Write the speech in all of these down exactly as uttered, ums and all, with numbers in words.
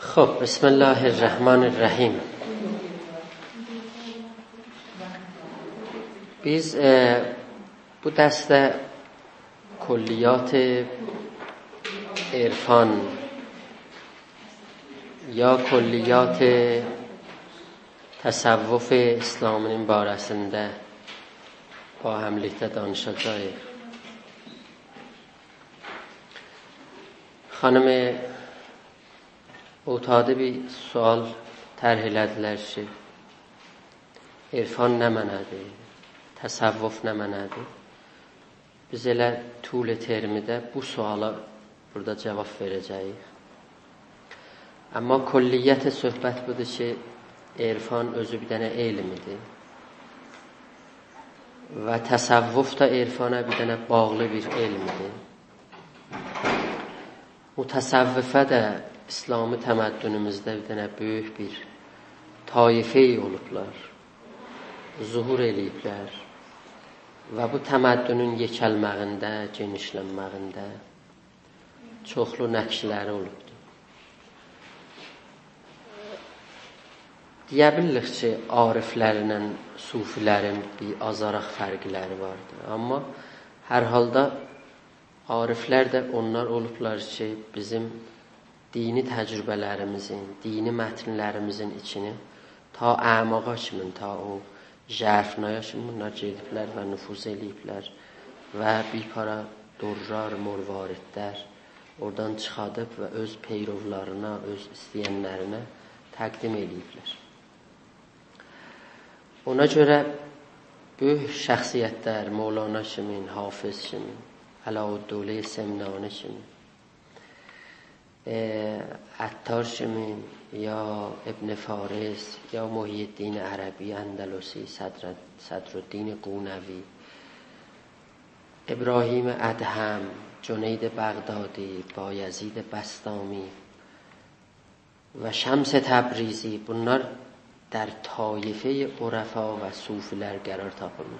خب، بسم الله الرحمن الرحیم. بیز، ائ، بو درسده کلیات عرفان یا کلیات تصوف اسلامی‌نین باره‌سینده با هملیکده دانیشاجاغیق. خانیم اوتادی بیر سؤال طرح ائله‌دیلر کی، عرفان نه معنادیر؟ تصوف نه معنادیر؟ بیز ائله طول ترمده بو سؤالا بورادا جواب وئره‌جه‌ییک. اما کلیت صحبت بودور کی، عرفان اؤزو بیر دنه علمدیر و تصوف دا عرفانا بیر دنه باغلی بیر علمدیر. متصوفه ده اسلامی تمدنوموزده بیر دنه بؤیوک بیر طایفه اولوبلار، ظهور ائله‌ییبلر و بو تمدنون یئکلمه‌یینده، گئنیشلنمه‌یینده چوخلو نقشلری اولوبدور. دئیه بیلیریک کی، عارفلرله صوفی‌لرین بیر آزاراق فرقلری واردیر. اما هر حالدا عارفلر ده اونلار اولوبلار کی، بیزیم دینی تجربه‌لریمیزین، دینی متنلریمیزین ایچینی تا اعماقا کیمین، تا او ژرفنایا کیمین بونلار گئدیبلر و نفوذ ائله‌ییبلر و بیر پارا درّار، مرواریدلر اورادان چیخادیب و اؤز پیرولارینا، اؤز ایسته‌ینلرینه تقدیم ائله‌ییبلر. اونا گؤره بؤیوک شخصیتلر، مولانا کیمین، حافظ کیمین، علاءالدوله سمنانی کیمین، ائ، عطار کیمین، یا ابن فارس، یا محی‌الدین عربی اندلسی، صدر-، صدرالدین قونوی، ابراهیم ادهم، جنید بغدادی، بایزید بسطامی و شمس تبریزی، بونلار در طایفه‌ی عرفا و صوفی‌لر قرار تاپیرلار.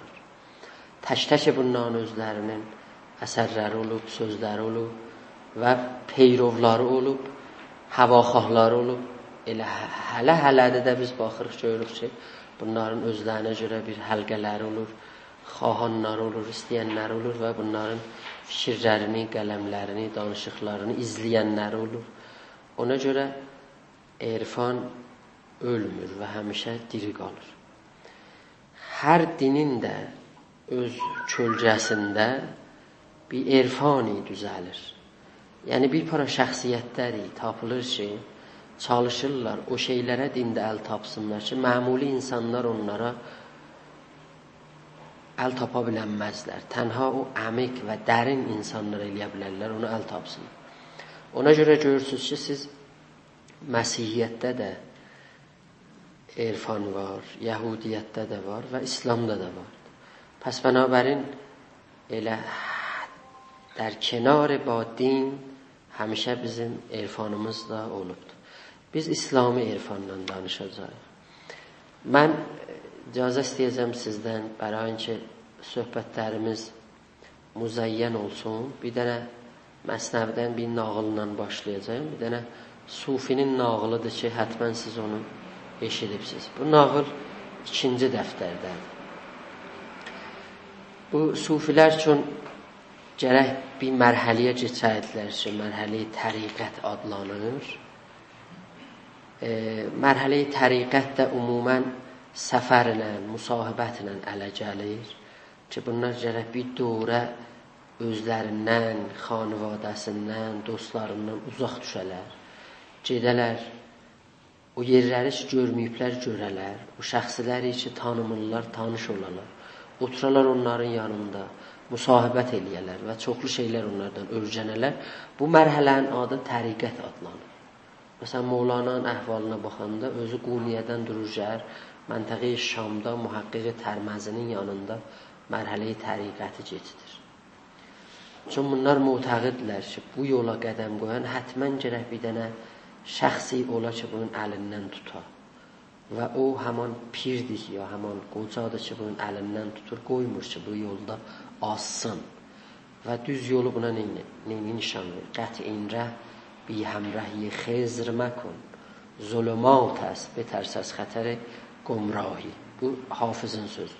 تک‌تک بونلارین اؤزلرینین اثرلری اولوب، سؤزلری اولوب و پیرولاری اولوب، هواخواهلاری اولوب. ائله ه-، هله-هله‌ده ده بیز باخیریق، گؤروروک کی، بونلارین اؤزلرینه گؤره بیر حلقه‌لری اولور، خواهانلاری اولور، ایسته‌ینلری اولور و بونلارین فیکیرلرینی، قلملرینی، دانیشیقلارینی ایزله‌ینلری اولور. اونا گؤره عرفان اؤلمور و همیشه دیری قالیر. هر دینین ده اؤز کؤلگه‌سینده بیر عرفانی دوزه‌لیر. یعنی، بیر پارا شخصیتلر تاپیلیر کی، چالیشیرلار او شئیلره دینده ال تاپسینلار کی، معمولی اینسانلار اونلارا ال تاپا بیلنمزلر. تنها او عمیق و درین اینسانلار ائلیه بیلرلر، اونا ال تاپسینلار. اونا گؤره گؤرورسونوز کی، سیز مسیحیتده ده عرفان وار، یهودیتده ده وار و اسلامدا دا وار. پس بنابراین ائله در کنار با دین همیشه بیزیم عرفانیمیز دا اولوبدور. بیز اسلامی عرفاندان دانیشاجاغیق. من اجازه ایسته‌یه‌جم سیزدن، برای اینکه صحبتلریمیز مزین اولسون، بیر دنه مثنوی‌دن بیر ناغیللا باشلایاجاغام. بیر دنه صوفی‌نین ناغیلیدیر کی، حتماً سیز اونو ائشیدیبسیز. بو ناغیل ایکینجی دفترده‌دیر. بو صوفی‌لر چون گرک بیر مرحله‌یه کئچه‌یدیلر کی، مرحله‌ی طریقت آدلانیر. ائ، مرحله‌ی طریقت ده عموماً سفرله، مصاحبتله اله گلیر کی، بونلار گرک بیر دوره اؤزلریندن، خانواده‌سیندن، دوستلاریندان اوزاق دوشه‌لر، گئده‌لر، او یئرلری کی گؤرمه‌ییبلر، گؤره‌لر، او شخصلری کی تانیمیرلار، تانیش اولالار، اوتورالار اونلارین یانیندا، مصاحبت ائله‌یه‌لر و چوخلو شئیلر اونلاردان اؤیرنه‌لر. بو مرحله‌نین آدی طریقت آدلانیر. مثلاً، مولانانین احوالینا باخاندا اؤزو قونیه‌دن دورور، گلیر منطقه‌ی شامدا محقق ترمذی‌نین یانیندا مرحله‌ی طریقتی کئچیدیر. چون بونلار معتقددیرلر کی، بو یولا قدم قویان حتماً گرک بیر دنه شخصی اولا کی، بونون الیندن توتا. و او همان پیردیر یا همان قوجادیر کی، بونون الیندن توتور، قویمور کی، بو یولدا آزسین. و دوز یولو بونا نئینه؟ نئینه نشان وئریر؟ «قطع این ره، بی‌همرهی خضر مکن، ظلمات است، بترس از خطر گمراهی.» بو حافظین سؤزو.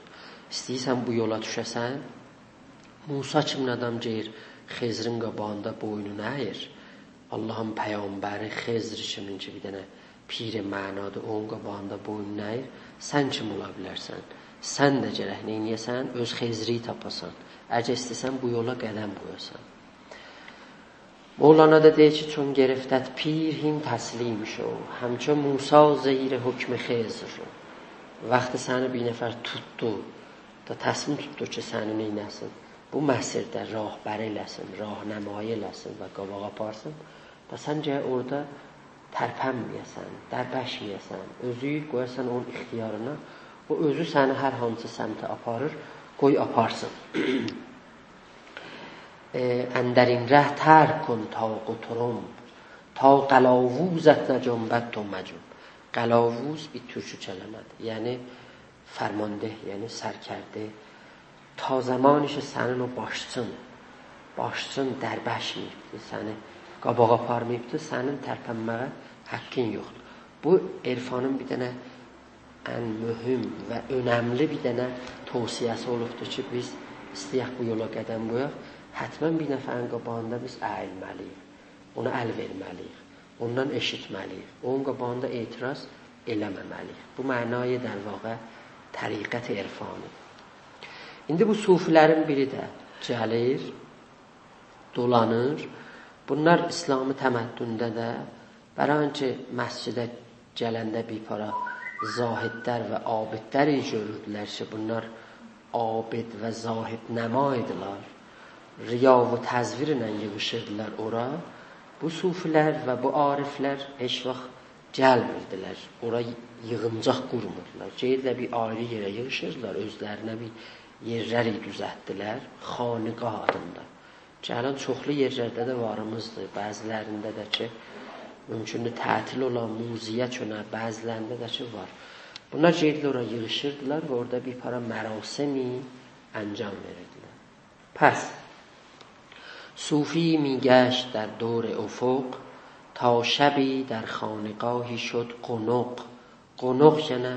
ایسته‌ییرسن بو یولا دوشه‌سن، موسی کیمین آدام گلیر خضرین قاباغیندا بوینونو اَییر. آللاهین پیغمبری خضر کیمین کی، بیر دنه پیر معنادیر، اونون قاباغیندا بوینونو اَییر. سن کیم اولا بیلرسن؟ سن ده گرک نئینیه‌سن؟ اؤز خضری تاپاسان. اگر ایسته‌سن بو یولا قدم قویاسان. مولانا دا دئییر کی، «چون گرفتت پیر هین تسلیم شو، همچو موسی زیر حکم خضر رو.» وقتی سنی بیر نفر توتدو، دا تصمیم توتدو کی، سنی نئینه‌سین؟ بو مسیرده راهبری ائله‌سین، راهنمایی ائله‌سین و قاباغا آپارسین. دا سن گرک اورادا ترپنمه‌یه‌سن، دربشمه‌یه‌سن، اؤزو قویاسان اونون اختیارینا. او اؤزو سنی هر هانسی سمته آپاریر، قوی آپارسین. ائ، «اندر این ره ترک کن طاق و طرنب، تا قلاووزت نجنبد تو مجنب.» قلاووز بیر تورکی کلمه‌دیر. یعنی فرمانده، یعنی سرکرده. تا زمانی کی، سنین او باشچین، باشچین دربشمه‌ییبدیر، سنی قاباغا آپارماییبدیر، سنین ترپنمه‌یه حاققین یوخدور. بو عرفانین بیر دنه ان مهم و اؤنملی بیر دنه توصیه‌سی اولوبدور کی، بیز ایسته‌یک بو یولا قدم قویاق، حتماً بیر نفرین قاباغیندا بیز اَییلمه‌لی‌ییک، اونا ال وئرمه‌لی‌ییک، اوندان ائشیتمه‌لی‌ییک، اونون قاباغیندا اعتراض ائله‌مه‌مه‌لی‌ییک. بو معنای، در واقع، طریقت عرفانی‌دیر. ایندی بو صوفی‌لرین بیری ده گلیر، دولانیر. بونلار اسلامی تمدنده ده، برای اینکه مسجده گلنده بیر پارا زاهدلر و عابدلر گؤروردولر کی، بونلار عابد و زاهدنما ایدیلر. ریا و تزویرله ییغیشیردیلار اورا. بو صوفی‌لر و بو عارف‌لر هئچ واخت گلمیردیلر. اورا ییغینجاق قورموردولار. گئدیردیلر بیر آیری یئره ییغیشیردیلار، اؤزلرینه بیر یئرلر دوزلتدیلر، خانقاه آدیندا. کی، الان چوخلو یئرلرده ده واریمیزدیر. بعضی‌لرینده ده کی، مومکوندور تعطیل اولا، موزه‌یه چؤنه، بعضی‌لرینده ده کی، وار. بونلار گئدیردیلر اورا ییغیشیردیلار و اورادا بیر پارا مراسمی انجام وئریردیلر. پس، «صوفی می‌گشت در دور افق، تا شبی در خانقاهی شد قنق.» قنق یعنی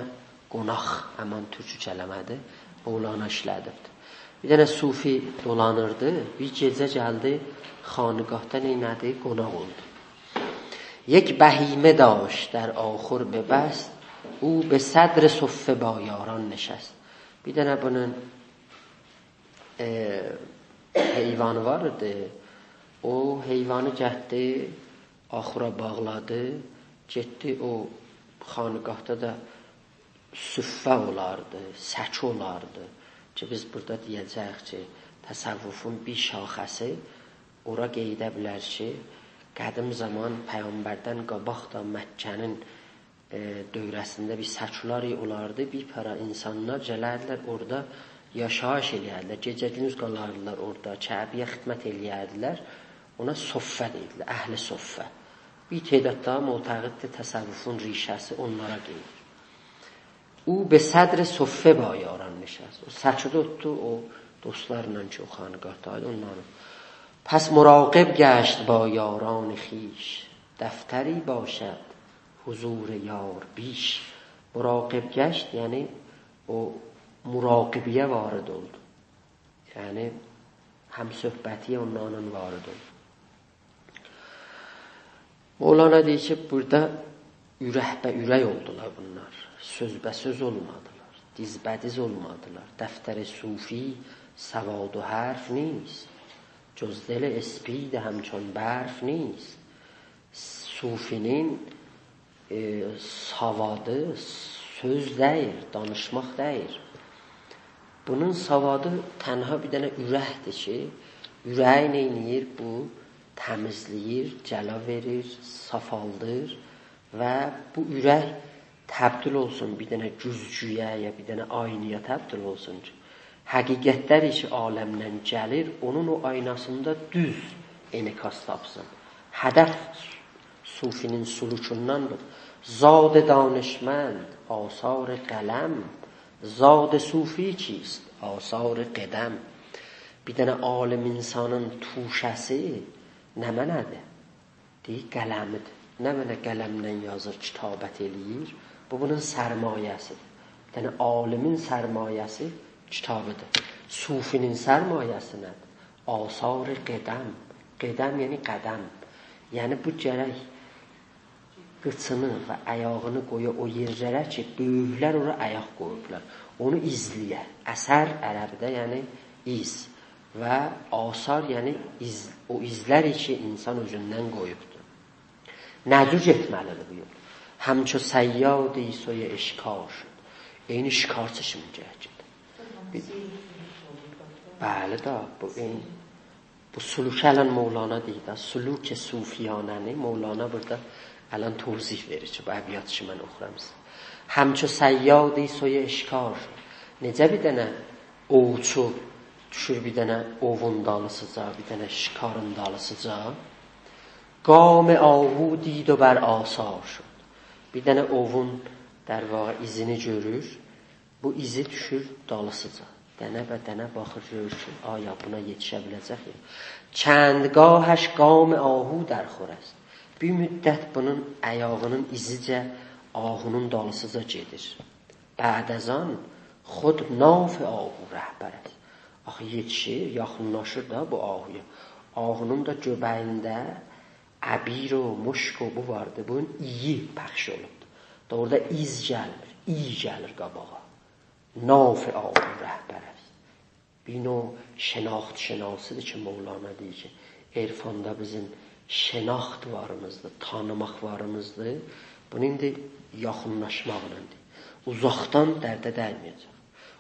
قوناق، همان تورکی کلمه‌دیر، مولانا ایشله‌دیبدیر. بیر دنه صوفی دولانیردی، بیر گئجه گلدی، خانقاهدا نئینه‌دی؟ قوناق اولدو. «یک بهیمه داشت در آخور ببست، او به صدر صفه با یاران نشست.» بیر دنه بونون ائ، حیوانی وار ایدی. او حیوانی گتدی، آخورا باغلادی. گئتدی او خانقاهدا دا صفه اولاردی، سکو اولاردی. کی، بیز بورادا دئیه‌جه‌ییک کی، تصوفون بیر شاخه‌سی اورا قئییده بیلر کی، قدیم زامان پیغمبردن قاباق دا مکه‌نین ائ، دؤوره‌سینده بیر سکولار اولاردی، بیر پارا اینسانلار گلردیلر اورادا یاشاییش ائله‌یردیلر، گئجه گوندوز قالاردیلار اورادا، کعبه‌یه خدمت ائله‌یردیلر. اونا صفه دئییردیلر، اهل صفه. بیر تعداد دا معتقددیر، تصوفون ریشه‌سی اونلارا گئدیر. «او به صدر صفه با یاران نشست.» او سکودا اوتدو، او دوستلارلا کی، او خانقاهدایدی، اونلارلا. «پس مراقب گشت با یاران خویش، دفتری باشد حضور یار بیش.» مراقب گشت، یعنی او مراقبه‌یه وارد اولدو. یعنی هم‌صحبتی‌یه اونلارلا وارد اولدو. مولانا دئییر کی، بورادا اورک به اورک اولدولار بونلار. سؤزبه‌سؤز اولمادیلار. دیزبه‌دیز اولمادیلار. «دفتر صوفی سواد و حرف نیست، جز دل اسپید همچون برف نیست.» صوفی‌نین، ائ، سوادی سؤز دئییل، دانیشماق دئییل. بونون سوادی تنها بیر دنه اورکدیر کی، اوره‌یی نئینیر؟ بو تمیزله‌ییر، جلا وئریر، صافالدیر و بو اورک تبدیل اولسون بیر دنه گوزگویه، یا بیر دنه آینایا تبدیل اولسون کی، حقیقتلر کی عالمدن گلیر، اونون او آیناسیندا دوز انعکاس تاپسین. هدف صوفی‌نین سلوکوندان بودور. «زاد دانشمند آثار قلم، زاد صوفی چیست؟ آثار قدم.» بیر دنه عالم انسانین توشه‌سی نمنه‌دیر؟ دئییر، قلمیدیر. نمنه قلمله یازیر، کتابت ائله‌ییر؟ بو، بونون سرمایه‌سیدیر. بیر دنه عالمین سرمایه‌سی کتابیدیر. صوفی‌نین سرمایه‌سی نه‌دیر؟ آثار قدم. قدم یعنی قدم. یعنی بو گرک قیچینی و آیاغینی قویا او یئرلره کی، بؤیوکلر اورا آیاق قویوبلار. اونو ایزله‌یه. اثر عربده، یعنی ایز. و آثار، یعنی ایز، او ایزلر کی، انسان اؤزوندن قویوبدور. نه جور گئتمه‌لیدیر بو یول؟ همچو صیادی سوی شکار شد. عینی شکارچی کیمی گرک گئده. بلی ده، بو عین بو سلوک الان مولانا دئییر ده، سلوک صوفیانه‌نی مولانا بورادا الان توضیح وئریر کی، بو ابیات کی، من اوخورام سیزه. همچو صیادی سوی شکار شد. نئجه بیر دنه اووچو دوشور بیر دنه اووون دالیسیجا، بیر دنه شکارین دالیسیجا. گام آهو دید و بر آثار شد. بیر دنه اووون، در واقع، ایزینی گؤرور. بو ایزی دوشور دالیسیجا. دنه به دنه باخیر، گؤرور کی، آیا بونا یئتیشه بیله‌جک یا. چند گاهش گام آهو در خور است. بیر مدت بونون آیاغینین ایزیجه آهونون دالیسیجا گئدیر. بعد از آن خود ناف آهو رهبر است. آخی یئتیشیر، یاخینلاشیر دا بو آهویا. آهونون دا گؤبه‌یینده عبیر و مشک و بو واردی. بونون اییی پخش اولوبدور. دا اورادا ایز گلمیر، ایی گلیر قاباغا. ناف آهو رهبر است. بیر نوع شناخت‌شناسی‌دیر کی، مولانا دئییر کی، عرفاندا بیزیم شناخت واریمیزدیر، تانیماق واریمیزدیر. بونو ایندی یاخینلاشماقلا دئییر. اوزاقدان درده دیمه‌یه‌جک.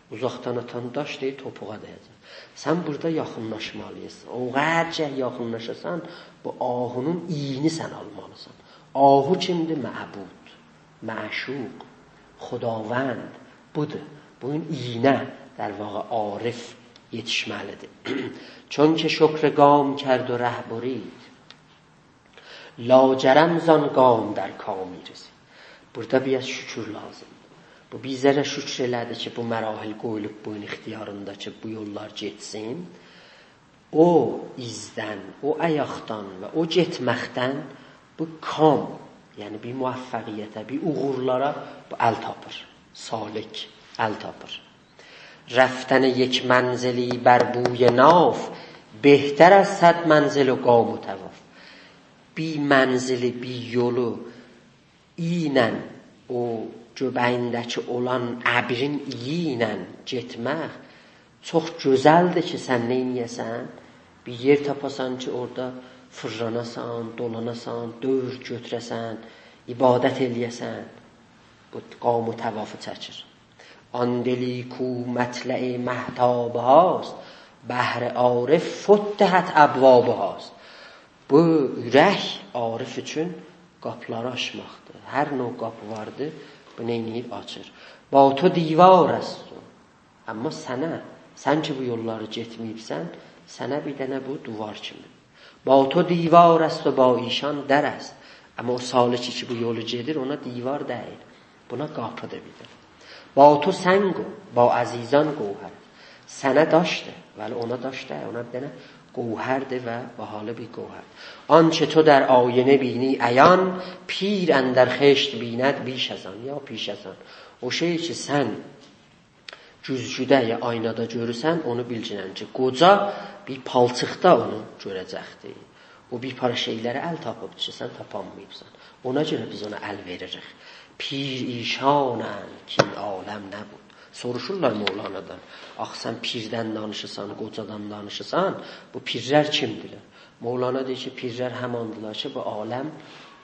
اوزاقدان آتان داش دئییر، توپوغا دیه‌جک. سن بورادا یاخینلاشمالیسان. او قدر کی یاخینلاشاسان، بو آهونون اییینی سن آلمالیسان. آهو کیمدیر؟ معبود، معشوق، خداوند. بودور. بونون اییینه، در واقع، عارف یئتیشمه‌لیدیر. چون که شکر گام کرد و ره برید، لاجرم زان گام در کامی رسید. بورادا بیر آز شکر لازیمدیر. بو بیزه ده شکر ائله‌دی کی، بو مراحل قویولوب بونون اختیاریندا کی، بو یوللار گئتسین. او ایزدن، او آیاقدان و او گئتمکدن بو کام، یعنی بیر موفقیته، بیر اوغورلارا بو ال تاپیر. سالک ال تاپیر. رفتن یک منزلی بر بوی ناف، بهتر از صد منزل و گام و طواف. بیر منزلی، بیر یولو اییینن، او گؤبه‌یینده‌کی اولان عبیرین اییی ایله گئتمک چوخ گؤزلدیر کی، سن نئینیه‌سن؟ بیر یئر تاپاسان کی، اورادا فیرلاناسان، دولاناسان، دؤور گؤتوره‌سن، عبادت ائله‌یه‌سن. بو گام و طوافی چکیر. آن دلی کو مطلع مهتاب‌هاست، بهر عارف فتحت ابواب‌هاست. بو اورک عارف اوچون قاپیلاری آچماقدیر. هر نوع قاپی واردی، بو نئینیر؟ آچیر. با تو دیوار است و، اما سنه، سن کی بو یوللاری گئتمه‌ییبسن، سنه بیر دنه بو دیوار کیمی. با تو دیوار است و با ایشان در است. اما او سالکی کی بو یولو گئدیر، اونا دیوار دئییل. بونا قاپیدیر بیر ده. با تو سنگ و با عزیزان گوهر. سنه داشدیر، ولی اونا داش دئییل، اونا بیر دنه گوهردیر و باهالی بیر گوهر. آنچه تو در آینه بینی عیان، پیر اندر خشت بیند بیش از آن، یا پیش از آن. او شئی کی سن گوزگوده یا آینادا گؤرورسن، اونو بیلگینن کی، قوجا بیر پالچیقدا اونو گؤره‌جکدیر. او بیر پارا شئیلره ال تاپیب کی، سن تاپانماییبسان. اونا گؤره بیز اونا ال وئریریک. پیر ایشانند کین عالم نبود. سوروشورلار مولانادان: «آخی سن پیردن دانیشیرسان، قوجادان دانیشیرسان، بو پیرلر کیمدیرلر؟» مولانا دئییر کی، پیرلر هماندیلار کی، بو عالم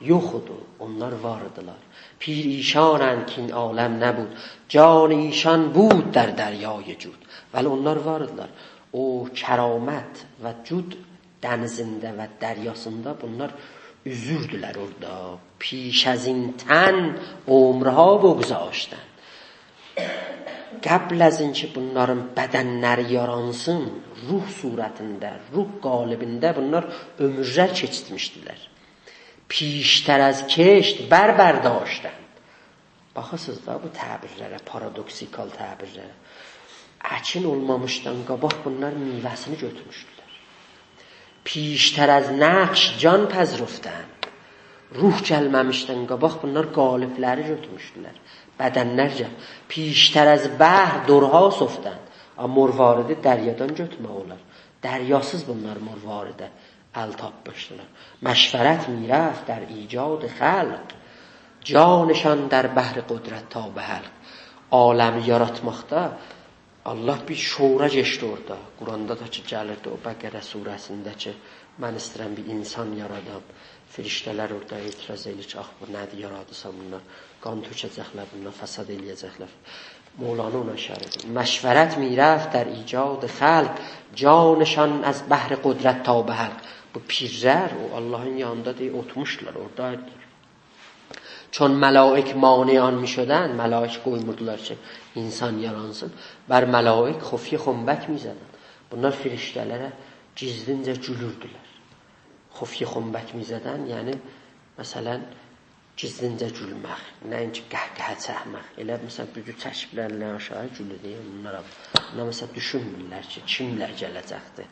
یوخ ایدی، اونلار وار ایدیلر. پیر ایشانند کین عالم نبود، جان ایشان بود در دریای جود. ولی اونلار وار ایدیلر. او کرامت و جود دنیزینده و دریاسیندا بونلار اوزوردولر اورادا. پیش از این تن عمرها بگذاشتند. قبل از این کی بونلارین بدنلری یارانسین، روح صورتینده، روح قالبینده بونلار عؤمورلر کئچیرتمیشدیلر. پیشتر از کشت بر برداشتند. باخیرسینیز دا بو تعبیرلره، پارادوکسیکال تعبیرلره. اکین اولمامیشدان قاباق بونلار میوه‌سینی گؤتورموشدولر. پیشتر از نقش جان پذرفتند. روح گلمه‌میشدن قاباق بونلار قالب‌لری گؤتورموشدولر. بدن‌لر گل. پیشتر از بحر درها سفتند. آمما مرواریدی دریادان گؤتورمک اولار. دریاسیز بونلار مرواریده ال تاپمیشدیلار. مشورت می‌رفت در ایجاد خلق، جانشان در بحر قدرت تا به حلق. عالمی یاراتماقدا الله بیر شورا کئچدی اورادا. قرآندا دا کی گلیردی، او بقره سوره‌سینده کی، من ایسته‌ییرم بیر انسان یارادام. فرشته‌لر اورادا اعتراض ائله‌ییر کی، آخی بو نه‌دیر یارادیسان بونلار؟ قان تؤکه‌جکلر بونلار، فساد ائله‌یه‌جکلر. مولانا اونا اشاره ائدیر. مشورت می‌رفت در ایجاد خلق، جانشان از بحر قدرت تا به حلق. بو پیرلر، او اللهین یانیندا دئییر، اوتورموشدولار اورادا. چون ملائک مانع آن می‌شدند، ملائک قویموردولار کی انسان یارانسین، بر ملائک خفیه خنبک می‌زدند. بونلار فرشته‌لره گیزلینجه گولوردولر. خفیه خنبک می‌زدند، یعنی، مثلا، گیزلینجه گولمک، نه اینکی قهقهه چکمک. ائله، مثلا، بوجور چکیبلر الینی آشاغی، گولور دئیه بونلارا. بونلار، مثلا، دوشونمورلر کی کیملر گله‌جکدیر،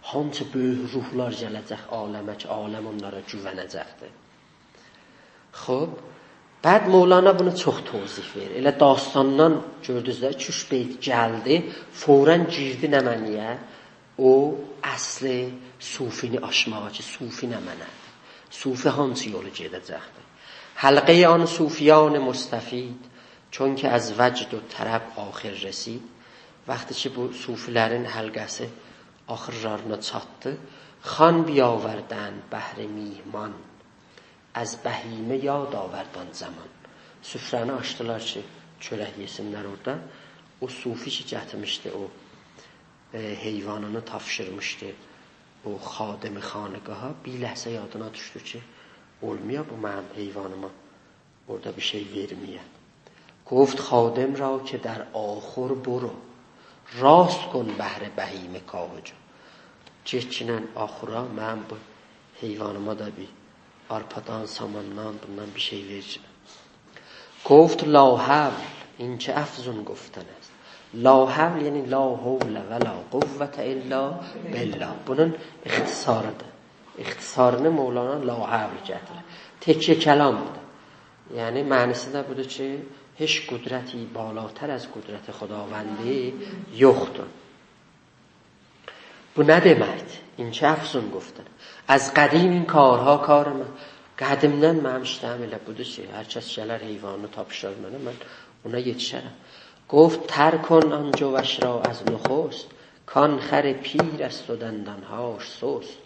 هانسی بؤیوک روحلار گله‌جک عالمه کی عالم اونلارا گوونه‌جکدیر. خوب، بعد مولانا بونو چوخ توضیح وئریر. ائله داستاندان گؤردونوز ده، ایکی اوچ بیت گلدی، فوراً گیردی نمنه‌یه؟ او اصل صوفی‌نی آشماغا کی صوفی نمنه‌دیر؟ صوفی هانسی یولو گئده‌جکدیر؟ حلقهٔ آن صوفیان مستفید، چون که از وجد و طرب آخر رسید. وقتی کی بو صوفی‌لرین حلقه‌سی آخیرلارینا چاتدی، خوان بیاوردند بهر میهمان، از بهیمه یاد آورد آن زمان. سفره‌نی آچدیلار کی چؤرک یئسینلر اورادا. او صوفی کی گتیرمیشدی او، ائ، حیوانینی تاپشیرمیشدی او خادم خانقاها، بیر لحظه یادینا دوشدو کی اولمویا بو منیم حیوانیما اورادا بیر شئی وئرمه‌یه. گفت خادم را که در آخور برو، راست کن بهر بهیمه کاه و جو. گئتگینن آخورا، منیم بو حیوانیما دا بیر آرپادان، ساماندان، بوندان بیر شئی وئرگینن. گفت لا حول، این چه افزون گفتن است. لا حول، یعنی لا حول ولا قوة الا بالله. بونون اختصاریدیر. اختصارینی مولانا لا حول گتیریر. تکیه کلامدیر. یعنی معنی‌سی ده بودور کی هئچ قدرتی بالاتر از قدرت خداوندی یوخدور. بو نه دئمکدیر؟ این چه افزون گفتن. از قدیم این کارها کار من. قدیمدن منیم ایشلریم ائله بودور کی هر کس گلر حیوانینی تاپشیرار منه، من اونا یئتیشرم. گفت تر کن آن جوش را از نخست، کان خر پیر است و دندانهاش سست.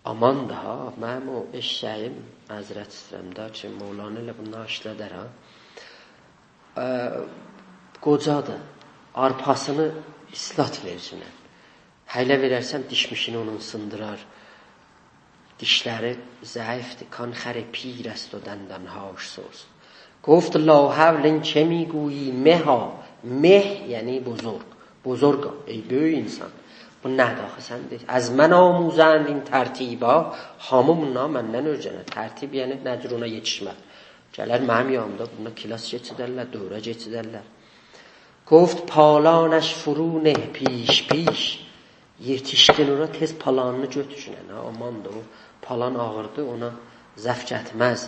آماندی ها، منیم او ائششه‌ییم، معذرت ایسته‌ییرم ده کی مولانا ائله بونو ایشلدر ها. اه، قوجادیر، آرپاسینی ایسلات وئرگینن. هیله وئررسن، دیشمیشینی اونون سیندیرار. دیشلری ضعیفدیر. کان خر پیر است و دندانهاش سست. گفت لا حول، این چه می‌گویی مه‌ها. مه یعنی بزرگ. بزرگا، ای بؤیوک انسان. بو نه‌دیر آخی سن دئییرسن؟ از من آموزند این ترتیبا. هامی بوندان مندن اؤیرنر. ترتیب یعنی نه جور اونا یئتیشمک. گلر منیم یانیمدا، بونلار کلاس کئچیدرلر، دوره کئچیدرلر. گفت پالانش فرو نه پیش پیش. یئتیشدین اورا، تئز پالانینی گؤتورگینن ها، آماندی او. پالان آغیردی، اونا ضعف گتمز.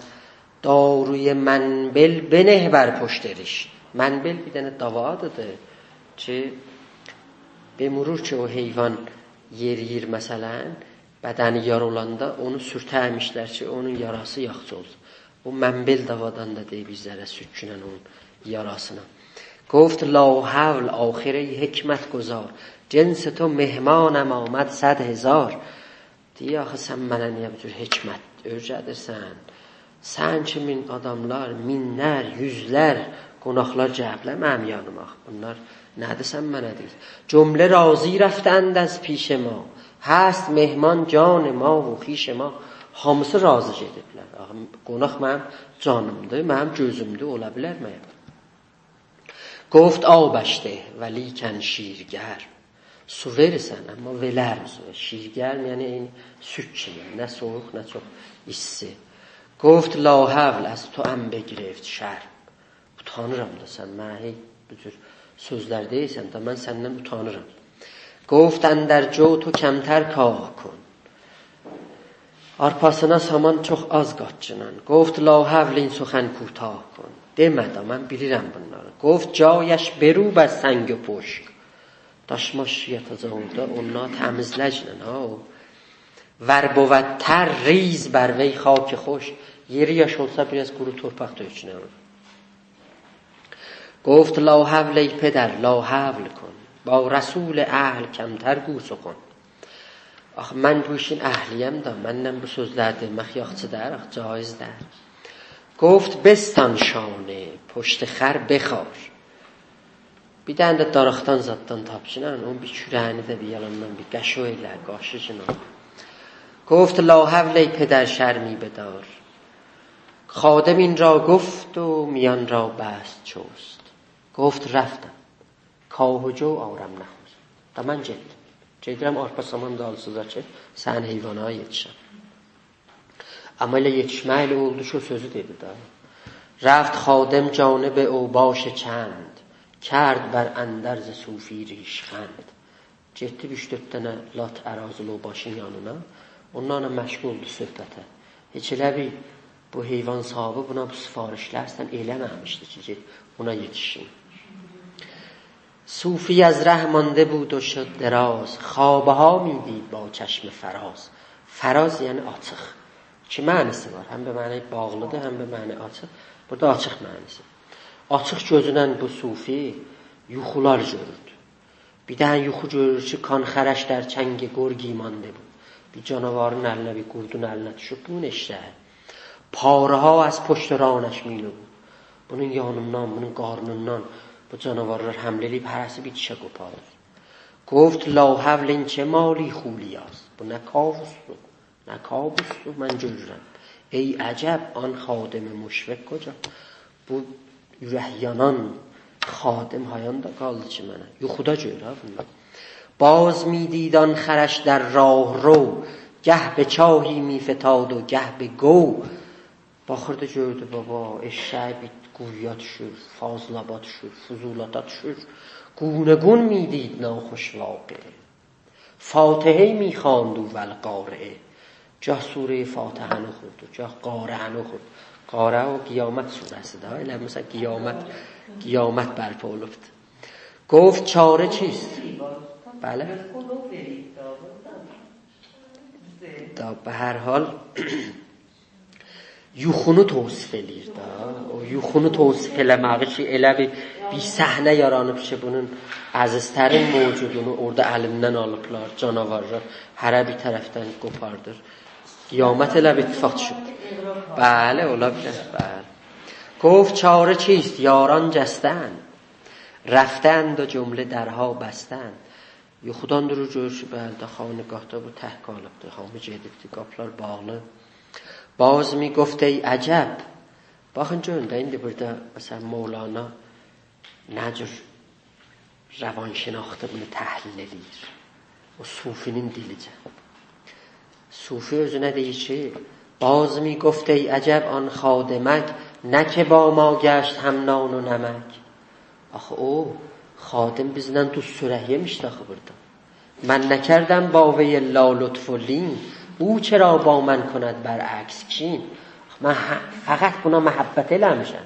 داروی منبل بنه بر پشت ریش. منبل بیر دنه داوا آدیدیر کی، بمرور کی او حیوان یئرییر مثلا، بدنی یارا اولاندا اونو سورترمیشلر کی اونون یاراسی یاخشی اولسون. او منبل داوادان دا دئییر بیر ذره سورتگینن اونون یاراسینا. گفت لا حول، آخر ای حکمت‌گذار، جنس تو مهمانم آمد صد هزار. دئییر آخی سن منه نییه بو جور حکمت اؤیره‌دیرسن؟ سن کیمین آداملار، مینلر، یوزلر قوناقلار گلیبلر منیم یانیما. بونلار نه‌دیر سن منه دئییرسن؟ جمله راضی رفتند از پیش ما، هست مهمان جان ما و خویش ما. هامیسی راضی گئدیبلر. آخی قوناق منیم جانیمدیر، منیم گؤزومدور، اولا بیلر مگر؟ گفت آبش ده ولیکن شیرگرم. سو وئریرسن، آمما ولرم سو. شیرگرم یعنی عینی سود کیمی، نه سویوق، نه چوخ ایستی. گفت لا حول، از توام بگرفت شرم. اوتانیرام دا سن منه هئی بو جور سؤزلر دئییرسن ده، من سندن اوتانیرام. گفت: «اندر جو تو کمتر کاه کن.» آرپاسینا سامان چوخ آز قاتگینان. گفت: «لا حول، این سخن کوتاه کن.» دئمه ده، من بیلیرم بونلاری. گفت: «جایش بروب از سنگ و پشک.» داش ماش یاتاجاق اورادا، اونلاری تمیزله‌گینن ها. «ور بود تر، ریز بر وی خاک خوش.» یئری یاش اولسا، بیر آز قورو تورپاق تؤکگینن. گفت: «لا حول ای پدر، لا حول کن، با رسول اهل کمتر گو سخن.» آخی من بو ایشین اهلی‌یم ده، منن بو سؤزلری دئمک یاخچی دئییل، آخی جایز دئییل. گفت: «بستان شانه، پشت خر بخار.» بیر دنه ده داریقدان زاددان تاپگینان، اونون بیر کوره‌یینی ده بیر یالاندان بیر قاشی ائله، قاشیگینان. گفت: «لا حول ای پدر، شرمی بدار.» خادم این را گفت و میان را بست چست. گفت: «رفتم، کاه و جو آرم نخست.» دا من گئتدیم. گئدیرم آرپا سامان دالیسیجا کی، سنین حیوانانا یئتیشم. آمما ائله یئتیشمک ائله اولدو کی، او سؤزو دئدی ده. رفت خادم جانب اوباش چند، کرد بر اندرز صوفی ریشخند. گئتدی اوچ-دؤرد دنه لات اراذل اوباشین یانینا، اونلارلا مشغول اولدو صحبته. هئچ ائله بیل بو حیوان صاحیبی بونا بو سفارشلری اصلاً ائله‌مه‌میشدی کی، گئت اونا یئتیشسین. صوفی از ره مانده بود و شد دراز، خواب‌ها می‌دید با چشم فراز. فراز یعنی آچیق. ایکی معناسی وار. هم به معنای باغلیدیر، هم به معنای آچیق. بورادا آچیق معناسی. آچیق گؤزونن بو صوفی یوخولار گؤروردو. بیر دنه یوخو گؤرور کی، کان خرش در چنگ گرگی مانده بود. بیر جاناوارین الینه، بیر قوردون الینه دوشوب، بونون ائششه‌یی. پاره‌ها از پشت و رانش می‌نمود. بونون یانیندان، بونون قارنیندان بو جاناوارلار حمله ائله‌ییب، هره‌سی بیر تیکه قوپاریر. گفت: «لا حول، این چه مالی خولیاست؟» بو نه کاووسدور، نه کابوسدور، من گؤرورم. «ای عجب، آن خادم مشفق کجا؟» بو اورک یانان خادم هایاندا قالدی کی منه؟ یوخودا گؤرور ها بونلار. «باز می‌دید آن خرش در راهرو، گه به چاهی می‌فتاد و گه به گو.» باخیردی، گؤردو، بابا، ائششه‌یی بیر قویویا دوشور، فاضلابا دوشور، فضولاتا دوشور. «گونه گون می‌دید ناخوش واقعه، فاتحه می‌خواند او و القارعه.» گاه سوره‌ی فاتحه‌نی اوخوردو، گاه قارعه‌نی اوخوردو. قارعه او قیامت سوره‌سیدیر ها، ائله مثلاً قیامت، قیامت برپا اولوبدور. گفت: «چاره چیست؟» بلی. دا، به هر حال، یوخونو توصیف ائله‌ییر ده. او یوخونو توصیف ائله‌مه‌یی کی، ائله بیر، بیر صحنه یارانیب کی، بونون عزیزترین موجودونو اورادا الیندن آلیبلار، جاناوارلار هره بیر طرفدن قوپاردیر. قیامت ائله بیر اتفاق دوشوب. بلی، اولا بیلر، بلی. گفت: «چاره چیست؟ یاران جسته‌اند، رفته‌اند و جمله درها بسته‌اند.» یوخودان دورور، گؤرور کی، بلی، دا خانقاهدا بو تک قالیبدی، هامی گئدیبدی، قاپیلار باغلی. «باز می‌گفت ای عجب.» باخین، گؤرون ده، ایندی بورادا، مثلاً، مولانا نه جور روانشناختی بونو تحلیل ائله‌ییر. او صوفی‌نین دیلیجه. صوفی اؤزونه دئییر کی: «باز می‌گفت ای عجب آن خادمک، نه که با ما گشت هم نان و نمک.» آخی او خادم بیزله دوز چؤرک یئمیشدی آخی بورادا. «من نکردم با وی الا لطف و لین، او چرا با من کند برعکس کین؟» من ه-، فقط بونا محبت ائله‌میشم.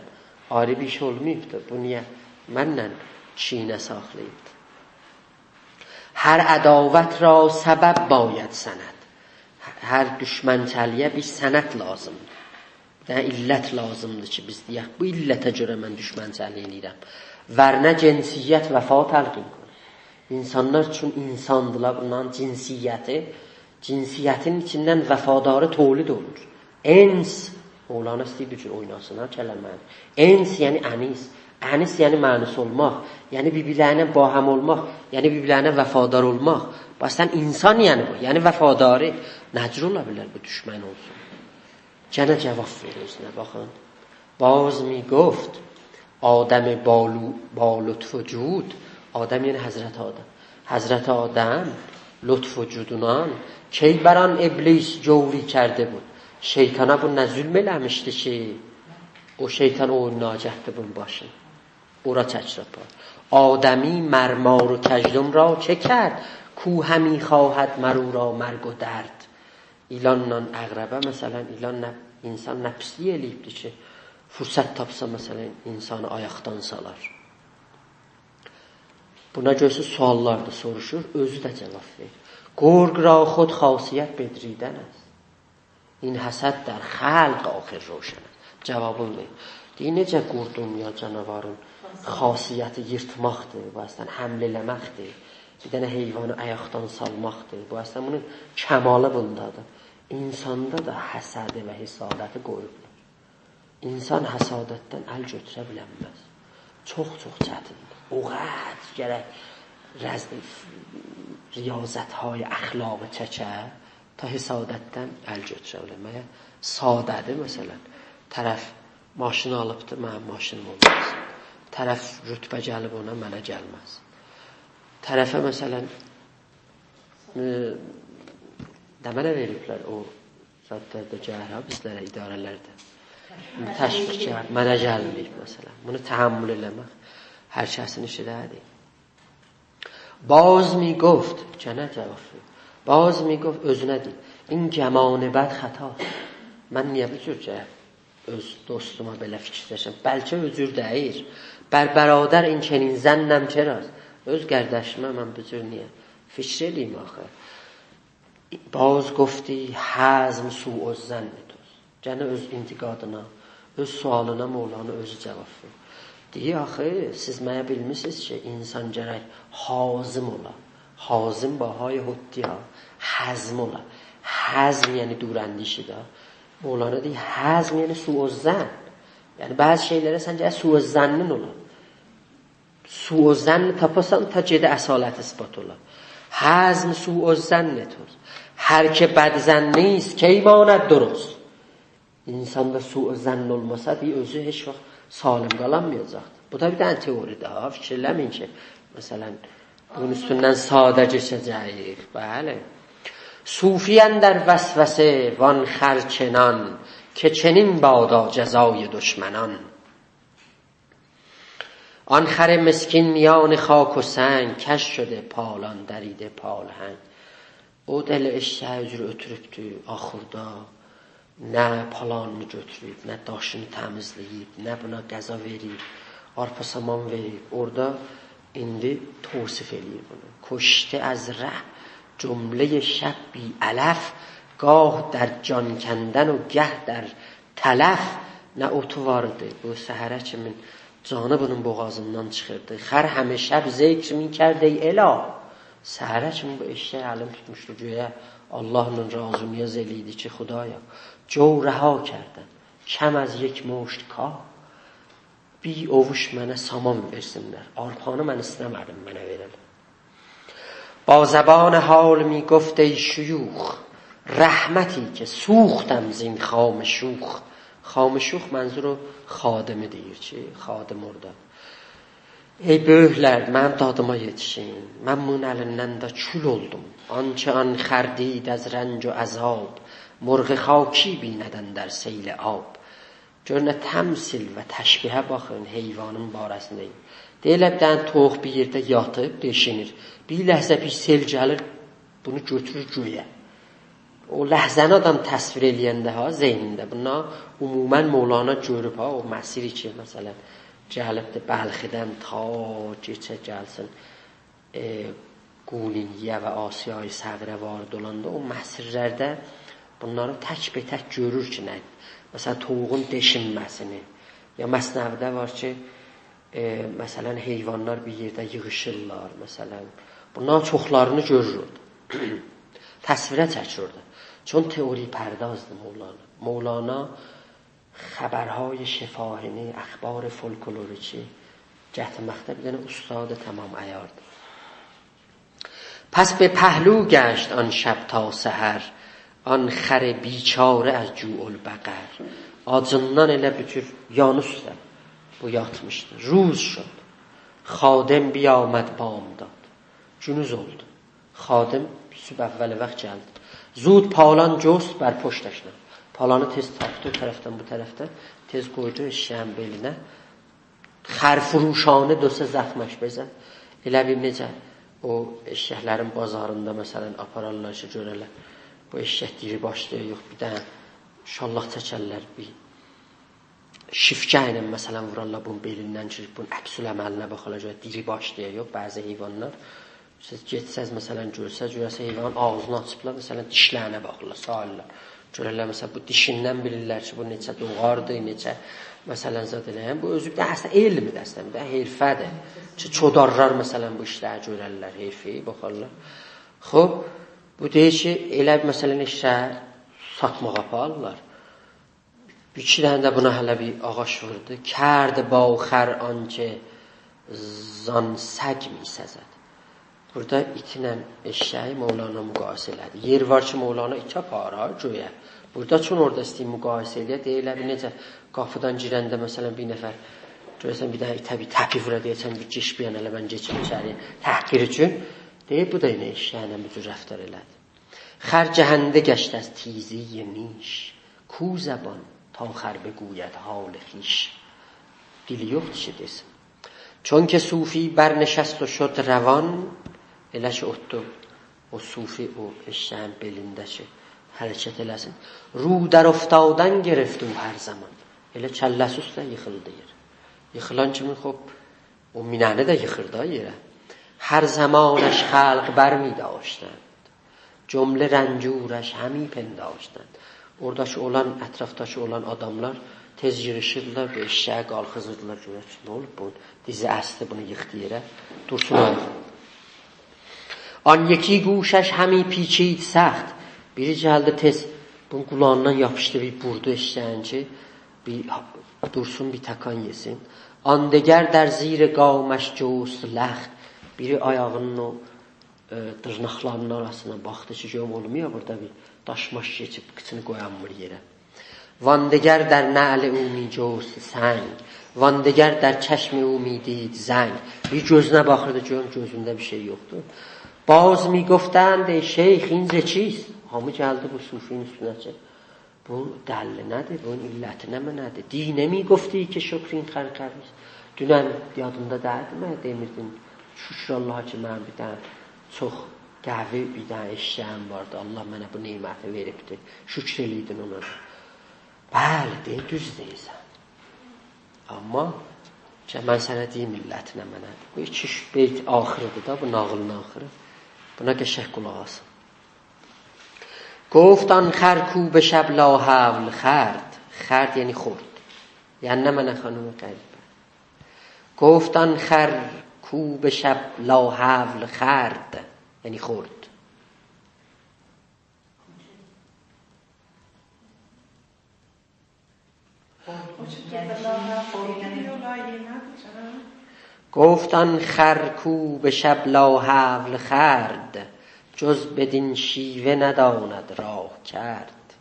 آیری بیر ایش اولماییبدی. بو نییه منله کینه ساخلاییبدی؟ «هر عداوت را سبب باید سند.» هر دوشمنچیلییه بیر سند لازیمدیر. بیر دنه علت لازیمدیر کی، بیز دئیک، بو علته گؤره من دوشمنچیلیک ائله‌ییرم. «ورنه جنسیت وفا تلقین کند.» اینسانلار چون اینساندیلار، بونلارین جنسیتی، جنسیتین ایچیندن وفاداری تولید اولور. انس، مولانا ایسته‌ییر بو جور اویناسین ها کلمه‌نی. انس یعنی انیس. انیس یعنی مأنوس اولماق. یعنی بیر-بیرلرینن باهم اولماق. یعنی بیر-بیرلرینه وفادار اولماق. باخ، سن اینسان یعنی بو. یعنی وفاداری. نه جور اولا بیلر بو دوشمن اولسون؟ گئنه جواب وئریر اؤزونه، باخین. «باز می‌گفت آدم با لو-، با لطف و جود.» آدم یعنی حضرت آدم. «حضرت آدم لطف و جودونان، کی بر آن ابلیس جوری کرده بود.» شیطانا بو نه ظلم ائله‌میشدی کی، او شیطان او اویونو گتدی بونون باشینا. اورا چکیر آپار. آدمی مر مار و کژدم را چه کرد؟ کو همی خواهد مر او را مرگ و درد. ایلانلا عقربه، مثلا، ایلان نه، انسان نه پیسلیک ائله‌ییبدیر کی، فرصت تاپسا، مثلا، انسانی آیاقدان سالار. بونا گؤره سؤاللار دا سوروشور، اؤزو ده جواب وئریر. گرگ را خود خاصیت بدریدن است، این حسد در خلق آخر روشن است. جوابین وئریر. دئییر، نئجه قوردون یا جاناوارین خاصیتی ییرتماقدیر، بو اصلا حمله ائله‌مکدیر، بیر دنه حیوانی آیاقدان سالماقدیر، بو اصلا بونون کمالی بوندادیر. انساندا دا حسدی و حسادتی قویوبلار. انسان حسادتدن ال گؤتوره بیلنمز. چوخ-چوخ چتیندیر. او قدر گرک رز-، ریاضت‌های اخلاقی چکه، تا حسادتدن ال گؤتوره بیله. مگر ساده‌دیر، مثلا، طرف ماشین آلیبدیر، منیم ماشینیم اولماز. طرف رتبه گلیب اونا، منه گلمز. طرفه، مثلا، ائ، نمنه وئریبلر او زادلاردا گلیر ها بیزلره اداره‌لرده. تشویق گلیر، منه گلمه‌ییب، مثلا. بونو تحمل ائله‌مک هر کسین ایشی دئییل. باز می‌گفت، گئنه جواب وئریر. باز می‌گفت، اؤزونه دئییر: «این گمان بد خطاست. من نییه بو جور کی، اؤز دوستوما بئله فیکیرلشم؟ بلکه او جور دئییل. بر برادر این چنین ظنم چراست؟ اؤز قارداشیما من بو جور نییه فیکیر ائله‌ییم آخی؟» باز گفتی: «حزم سوء الظن توست.» گئنه اؤز انتقادینا، اؤز سؤالینا مولانا اؤزو جواب وئریر. دئییر، آخی سیز مگر بیلمیرسینیز کی، انسان گرک حازم اولا؟ حازم با های حطی ها، حزم اولا. حزم یعنی دوراندیشی ده. مولانا دئییر، حزم یعنی سوء الظن. یعنی بعضی شئیلره سن گرک سوء الظنین اولا. سوء الظن تاپاسان، تا گئده اصالت اثبات اولا. حزم سوء الظن توست. هر که بدظن نیست، کی ماند درست؟ انساندا سوء ظن اولماسا، دئییر، اؤزو هئچ واخت سالم قالانمایاجاقدیر. بو دا بیر دنه تئوری‌دیر ها، فیکیر ائله‌مه‌یین کی، مثلا، بونون اوستوندن ساده کئچه‌جه‌ییک. بلی. صوفی اندر وسوسه وان خر چنان، که چنین بادا جزای دشمنان. آن خر مسکین میان خاک و سنگ، کژ شده پالان دریده پالهنگ. او دا ائله ائششه‌یی او جور اؤتوروبدو آخوردا، نه پالانینی گؤتوروب، نه داشینی تمیزله‌ییب، نه بونا غذا وئریب، آرپا سامان وئریب. اورادا ایندی توصیف ائله‌ییر بونو. کشته از ره جملهٔ شب بی‌علف، گاه در جان کندن و گه در تلف. نه اوتو وار ایدی، بو سحره کیمین جانی بونون بوغازیندان چیخیردی. خر همه شب ذکر می‌کرد ای اله. سحره کیمی بو ائششک الین توتموشدو گؤیه، آللاهلا راز و نیاز ائله‌ییردی کی، خدایا، جو رها کردم، کم از یک مشت کاه. بیر اوووش منه سامان وئرسینلر. آرپانی من ایسته‌مه‌دیم منه وئره‌لر. با زبان حال می‌گفت ای شیوخ، رحمتی که سوختم زین خام شوخ. خام شوخ منظور او خادمی دئییر کی، خادم اورادا. ای بؤیوکلر، منیم دادیما یئتیشین. من بونون الیندن ده کول اولدوم. آنچه آن خر دید از رنج و عذاب، مرغ خاکی بیند اندر سیل آب. گؤر نه تمثیل و تشبیهه باخین، حیوانین باره‌سینده. دئییرلر، بیر دنه تویوق بیر یئرده یاتیب، دئشینیر. بیر لحظه بیر سئل گلیر، بونو گؤتورور گؤیه. او لحظه‌نی آدام تصویر ائله‌ینده ها، ذهنینده. بونلار عموماً مولانا گؤروب ها، او مسیری کی، مثلاً، گلیبدی بلخیدن تا کئچه گلسین، ائ، قونیه‌یه و آسیای صغیره وارد اولاندا او مسیرلرده بونلاری تک‌به‌تک گؤرور کی، نه، مثلاً، تویوغون دئشینمه‌سینی. یا مثنوی‌ده وار کی، ائ، مثلاً، حیوانلار بیر یئرده ییغیشیرلار، مثلاً. بونلارین چوخلارینی گؤرور اورادا. تصویره چکیر اورادا. چون تئوری‌پردازدیر مولانا. مولانا خبرهای شفاهینی، اخبار فولکلوریکی گتیرمکده بیر دنه استاد تمام‌عیاردیر. پس به پهلو گشت آن شب تا سحر، آن خر بیچاره از جوع البقر. آجیندان ائله بوتور یان اوسته بو یاتمیشدی. روز شد، خادم بیامد بامداد. گونوز اولدو. خادم صبح اول وقت گلدی. زود پالان جست بر پشتش نهاد. پالانی تئز تاپدی، او طرفدن، بو طرفدن، تئز قویدو ائششه‌یین بئلینه. خرفروشانه دو سه زخمش بزد. ائله بیل نئجه او ائششکلرین بازاریندا، مثلا، آپارارلار کی، گؤره‌لر بو ائششک دیری‌باشدی، یوخ، بیر دنه شاللاق چکرلر، بیر شیفگه ایله، مثلا، وورارلار بونون بئلیندن کی، بونون عکس‌العملینه باخارلار، گؤره‌لر دیری‌باشدی، یوخ، بعضی حیوانلار. سیز گئتسز، مثلا، گؤرسز، گؤره‌سیز حیوانین آغزینی آچیبلار، مثلا، دیشلرینه باخیرلار، ساییرلار. گؤررلر، مثلا، بو دیشیندن بیلیرلر کی، بو نئچه دوغاردی، نئچه، مثلا، زاد ائله‌ین. بو اؤزو بیر دنه اصلینده علمدیر، اصلینده بیر دنه حرفه‌دیر کی، چودارلار، مثلا، بو ایشلری گؤررلر، حرفه‌ای باخارلار. خوب، بو دئییر کی، ائله، مثلا، ائششه‌یی ساتماغا آپاریرلار. ایکی دنه ده بونا هله بیر آغاج ووردو. «کرد با خر آنچه زان سگ می‌سزد.» بورادا ایتله ائششه‌یی مولانا مقایسه ائله‌دی. یئر وار کی، مولانا ایتی آپاریر ها گؤیه. بورادا چون اورادا ایسته‌ییر مقایسه ائله‌یه، دئییر ائله بیل نئجه قاپیدان گیرنده، مثلا، بیر نفر گؤره‌سن بیر دنه ایته بیر تپیک وورا، دئیه‌سن بیر کئچ بیر یانا، ائله من کئچیم ایچری‌یه، تحقیر اوچون. دئییر، بو دا یئنه ائششه‌ینن بو جور رفتار ائله‌دی. «خر جهنده گشت از تیزی نیش، کو زبان تا خر بگوید حال خویش؟» دیلی یوخدور کی، دئسین. «چون که صوفی برنشست و شد روان»، ائله کی اوتدو او صوفی او ائششه‌یین بئلینده کی، حرکت ائله‌سین. «رو در افتادن گرفت او هر زمان.» ائله کله‌سی اوسته ییخیلدی یئره. ییخیلان کیمی، خوب، او مینه‌نی ده ییخیر دا یئره. «هر زمانش خلق برمی‌داشتند، جمله رنجورش همی پنداشتند.» اوراداکی اولان، اطرافداکی اولان آداملار تئز ییغیشیردیلار، بو ائششه‌یی قالخیزیردیلار، گؤرک کی، نه اولوب بو، دیزی اسدی، بونو ییخدی یئره، دورسون آیاغا. «آن یکی گوشش همی پیچید سخت.» بیری گلدی تئز، بونون قولاغیندان یاپیشدی، بیر بوردو ائششه‌یین کی، بیر دورسون، بیر تکان یئسین. «آن دگر در زیر گامش جست لخت.» بیری آیاغینین او، ائ، دیرناقلاری‌نین آراسینا باخدی کی، گؤروم اولمویا بورادا بیر داش-ماش کئچیب، قیچینی قویانمیر یئره. «وان دگر در نعل او می‌جست سنگ، وان دگر در چشم او می‌دید زنگ.» بیر گؤزونه باخیردی، گؤروم گؤزونده بیر شئی یوخدور. «باز می‌گفتند ای شیخ این ز چیست؟» هامی گلدی بو صوفی‌نین اوستونه کی، بو دلیلی نه‌دیر؟ بونون علتی نمنه‌دیر؟ «دی نمی‌گفتی که شکر این خر قوی‌ست؟» دونن یادیندا دئییلدی، منه دئمیردین، «شکر آللاها کی، منیم بیر دنه چوخ قوی بیر دنه ائششه‌ییم واردی. آللاه منه بو نعمتی وئریبدی. شکر ائله‌ییدین اونا.» بلی، دئییر، دوز دئییرسن. آمما کی، من سنه دئییم علتی نمنه‌دیر. بو ایکی اوچ بیت آخیریدیر دا، بو ناغیلین آخیری. بونا قشنگ قولاق آسین. «گفت آن خر کو به شب لاحول خورد.» خورد یعنی خورد. یعنی نمنه، خانم غریبه؟ «گفت آن خر کو به شب لاحول خورد»، یعنی خورد. «گفت آن خر کو به شب لاحول خورد، جز بدین شیوه نداند راه کرد.»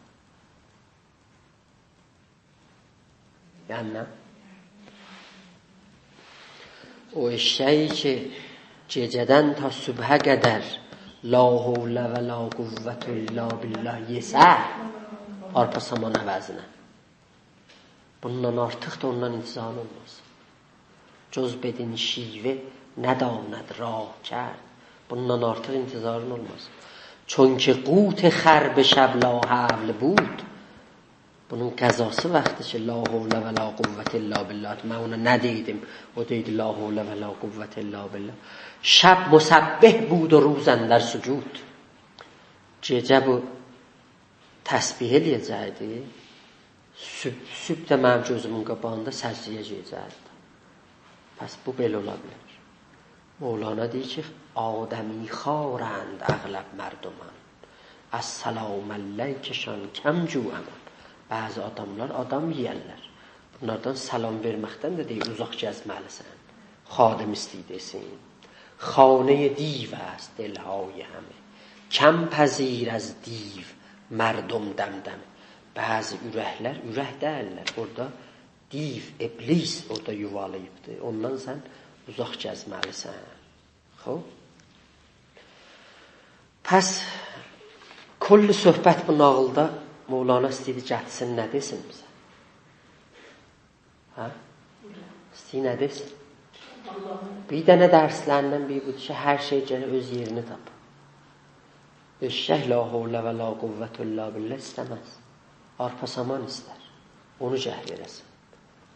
یعنی نه؟ او ائششه‌یی کی، گئجه‌دن تا صبحه قدر «لا حول و لا قوة الا بالله» یئسه، آرپا سامان عوضینه، بوندان آرتیق دا اوندان انتظارین اولماز. «جز بدین شیوه نداند راه کرد.» بوندان آرتیق انتظارین اولماز. «چون که قوت خر به شب لاحول بود.» بونون غذاسی واختی کی، «لا حول و لا قوة الا بالله»، من اونا نه دئییردیم؟ او دئییردی: «لا حول و لا قوة الا بالله.» «شب مسبح بود و روز اندر سجود.» گئجه بو تسبیح ائله‌یه‌جکدی. صبح، صبح ده منیم گؤزومون قاباغیندا سجده‌یه گئده‌جکدی. پس بو بئله اولا بیلر؟ مولانا دئییر کی، «آدمی‌خوارند اغلب مردمان، از سلام علیکشان کم جو امان.» بعضی آداملار آدام یئیرلر. بونلاردان سلام وئرمکدن ده، دئییر، اوزاق گزمه‌لی‌سن. خادم ایسته‌ییر دئسین: «خانهٔ دیو است دل‌های همه، کم پذیر از دیو مردم دمدمه.» بعضی اورکلر اورک دئییللر. اورادا دیو، ابلیس اورادا یووالاییبدیر. اوندان سن اوزاق گزمه‌لی‌سن. خوب. پس کلی صحبت بو ناغیلدا مولانا ایسته‌ییردی گتیرسین، نه دئسین بیزه؟ هه؟ سینه‌ده‌سین. بیر دنه درسلریندن بیری بودور کی، هر شئی گرک اؤز یئرینی تاپا. ائششک لا حول و لا قوة الا بالله ایسته‌مز. آرپا سامان ایستر. اونو گرک وئره‌سن.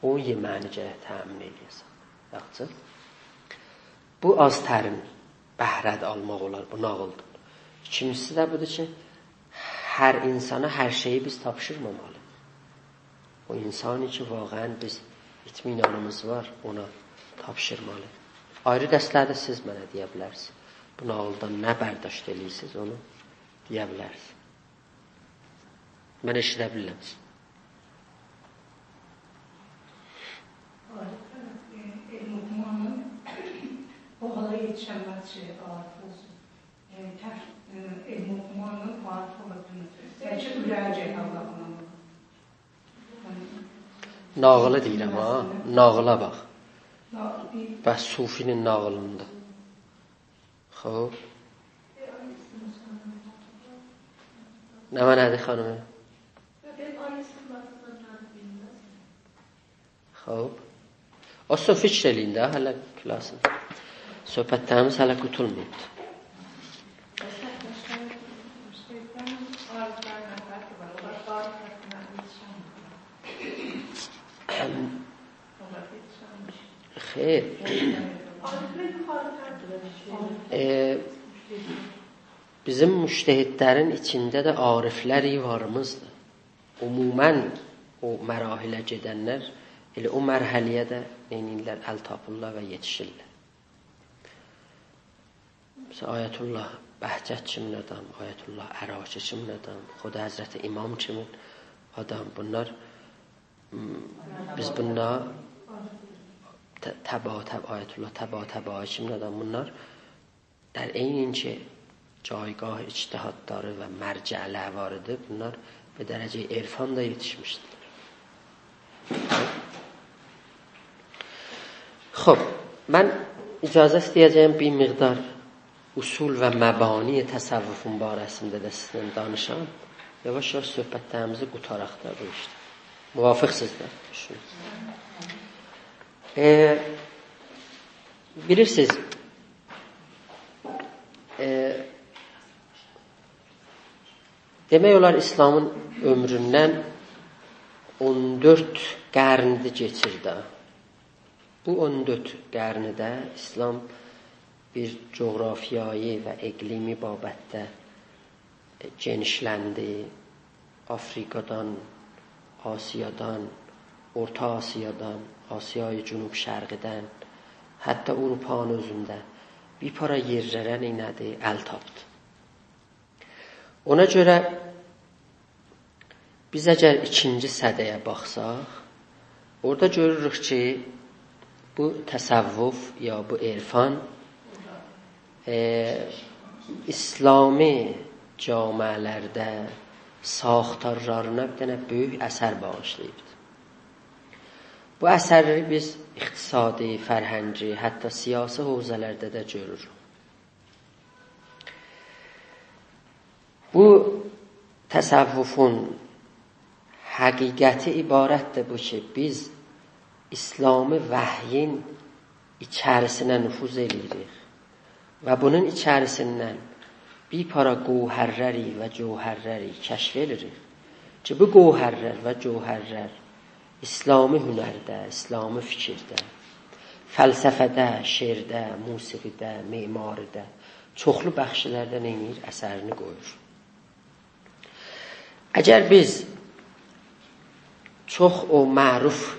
اونون یئمه‌یینی گرک تأمین ائله‌یه‌سن. یاخشی؟ بو آزترین بهره‌ده آلماق اولار بو ناغیلدان. ایکینجیسی ده بودور کی، هر اینسانا هر شئیی بیز تاپشیرمامالی. او اینسانی کی، واقعاً بیز اطمینانیمیز وار، اونا تاپشیرمالی. آیری درسلرده سیز منه دئیه بیلرسینیز. بو ناغیلدان نه برداشت ائله‌ییرسینیز، اونو دئیه بیلرسینیز. من ائشیده بیلیرم. عارف، ائ، علم اوخومانین او حالا یئتیشنمز کی، عارف اولسون. ائ، تک، ائ، علم اوخومانین عارف اولاسینی، بلکه اوره‌یی گرک آللاه اونا. ناغیلی دئییرم ها، ناغیلا باخ. نا-، بیر بس صوفی‌نین ناغیلیندا. خوب. نمنه‌دیر خانیمی؟ خوب. اولسون، فیکر ائله‌یین ده، هله کلاسین. صحبتلریمیز هله قوتولماییبدیر. خیر. ائ، بیزیم مجتهدلرین ایچینده ده عارفلر واریمیزدیر. عموماً او مراحله گئدنلر ائله او مرحله‌یه ده نئینیرلر، ال تاپیرلار و یئتیشیرلر. مثلاً، آیت‌الله بهجت کیمین آدام، آیت‌الله عراقی کیمین آدام، خود حضرت امام کیمین آدام. بونلار، م، بیز بونلار ط-، طبا-، طب-، آیت‌الله طباطبایی کیمین آدام. بونلار در عین اینکه جایگاه اجتهادلاری و مرجعلری وار ایدی، بونلار به درجه‌ی عرفان دا یئتیشمیشدیلر. خوب، من اجازه ایسته‌یه‌جه‌یم بیر مقدار اصول و مبانی تصوفون باره‌سینده ده سیزینله دانیشام. یاواش-یاواش صحبتلریمیزی قوتاراق دا بو ایشده. موافقسینیز ده؟ ائ، بیلیرسینیز، ائ، دئمک اولار، ایسلامین عؤمروندن اون دؤرد قرن‌دیر کئچیر ده. بو اون دؤرد قرنده ایسلام بیر جغرافیایی و اقلیمی بابتده، ائ، گئنیشلندی. آفریقادان، آسیادان، اورتا آسیادان، آسیای جنوب شرقیدن، حتی آوروپانین اؤزونده بیر پارا یئرلره نئینه‌دی؟ ال تاپدی. اونا گؤره بیز اگر ایکینجی سده‌یه باخساق، اورادا گؤروروک کی، بو تصوف یا بو عرفان، ائ، ایسلامی جامعه‌لرده ساختارلارینا بیر دنه بؤیوک اثر باغیشلاییبدی. بو اثرلری بیز اقتصادی، فرهنگی، حتی سیاسی حوزه‌لرده ده گؤروروک. بو تصوفون حقیقتی عبارتدیر بو کی، بیز ایسلامی وحیین ایچریسینه نفوذ ائله‌ییریک و بونون ایچریسیندن بیر پارا گوهرلری و جوهرلری کشف ائله‌ییریک کی، بو گوهرلر و جوهرلر ایسلامی هنرده، ایسلامی فیکیرده، فلسفه‌ده، شعرده، موسیقی‌ده، معماری‌ده، چوخلو بخشلرده نئینیر؟ اثرینی قویور. اگر بیز چوخ او معروف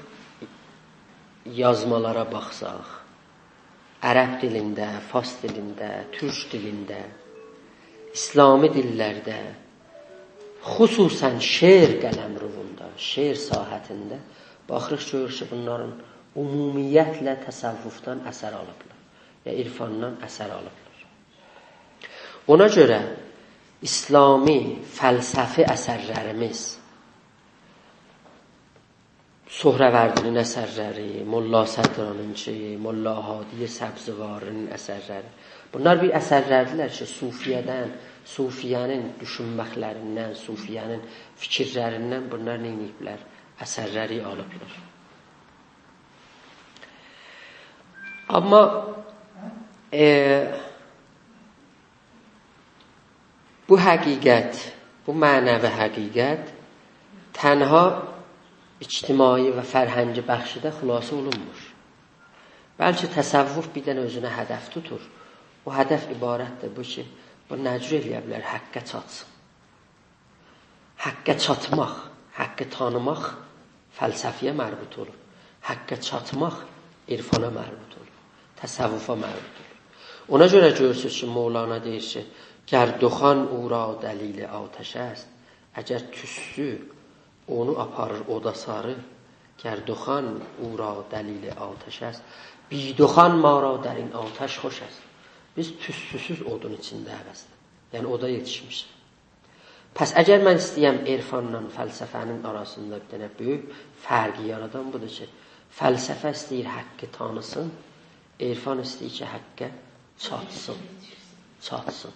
یازمالارا باخساق، عرب دیلینده، فارس دیلینده، تورک دیلینده، ایسلامی دیللرده، خصوصاً شعر قلمرووندا، شعر ساحتینده باخیریق، گؤروروک کی، بونلارین عمومیتله تصوفدان اثر آلیبلار، یا عرفاندان اثر آلیبلار. اونا گؤره ایسلامی فلسفی اثرلریمیز، سهروردی‌نین اثرلری، ملا صدرانین‌کی، ملا هادی سبزواری‌نین اثرلری. بونلار بیر اثرلردیرلر کی، صوفیه‌دن، صوفیه‌نین دوشونمکلریندن، صوفیه‌نین فیکیرلریندن بونلار نئینییبلر؟ اثرلری آلیبلار. آمما، ائ، بو حقیقت، بو معنوی حقیقت تنها اجتماعی و فرهنگی بخشیده خلاصه اولونمور. بلکه تصوف بیر دنه اؤزونه هدف توتور. او هدف عبارتدیر بو کی، بو نه جور ائلیه بیلر حقه چاتسین؟ حقه چاتماق، حقی تانیماق فلسفه‌یه مربوط اولور. حقه چاتماق عرفانا مربوط اولور. تصوفا مربوط اولور. اونا گؤره گؤرورسونوز کی، مولانا دئییر کی، «گر دخان او را دلیل آتش است.» اگر توستو اونو آپاریر اودا ساری، «گر دخان او را دلیل آتش است، بی دخان ما را در این آتش خوش است.» بیز توستوسوز اودون ایچینده هوسدیر. یعنی اودا یئتیشمیشیک. پس اگر من ایسته‌یم عرفانلا فلسفه‌نین آراسیندا بیر دنه بؤیوک فرقی یارادام، بودور کی، فلسفه ایسته‌ییر حقی تانیسین، عرفان ایسته‌ییر کی، حقه چاتسین، چاتسین.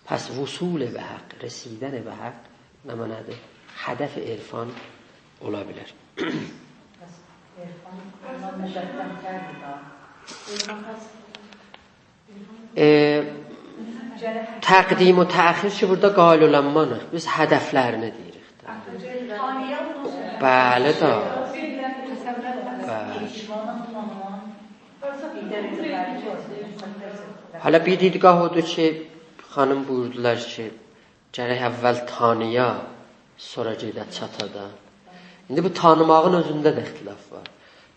پس وصول به حق، رسیدن به حق نمنه‌دیر؟ هدف عرفان اولا بیلر. پس عرفان بوندان مقدم‌تردیر دا. عرفان پس ائ، تقدیم و تأخیر کی، بورادا قائل اولانمانیق. بیز هدفلرینی دئییریک ده. بلی دا. بلی. حالا بیر دیدگاه اودور کی، خانیم بویوردولار کی، گرک اول تانییا، سونرا گئده چاتا دا. ایندی بو تانیماغین اؤزونده ده اختلاف وار.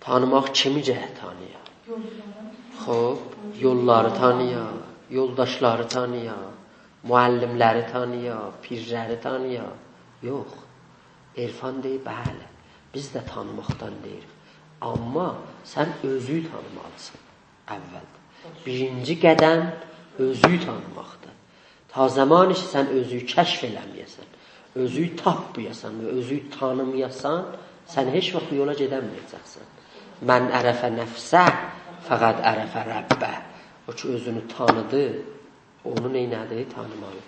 تانیماق کیمی گرک تانییا؟ خوب، یوللاری تانییا، یولداشلاری تانییا، معلم‌لری تانییا، پیرلری تانییا. یوخ. عرفان دئییر، بلی، بیز ده تانیماقدان دئییریک. آمما سن اؤزووو تانیمالیسان اول. بیرینجی قدم اؤزووو تانیماقدیر. تا زمانی کی، سن اؤزووو کشف ائله‌مه‌یه‌سن، اؤزووو تاپمایاسان و اؤزووو تانیمایاسان، سن هئچ واخت بو یولا گئده‌مه‌یه‌جکسن. «من عرف نفسه فقد عرف ربه.» او کی، اؤزونو تانیدی، اونو نئینه‌دی؟ تانیمالی.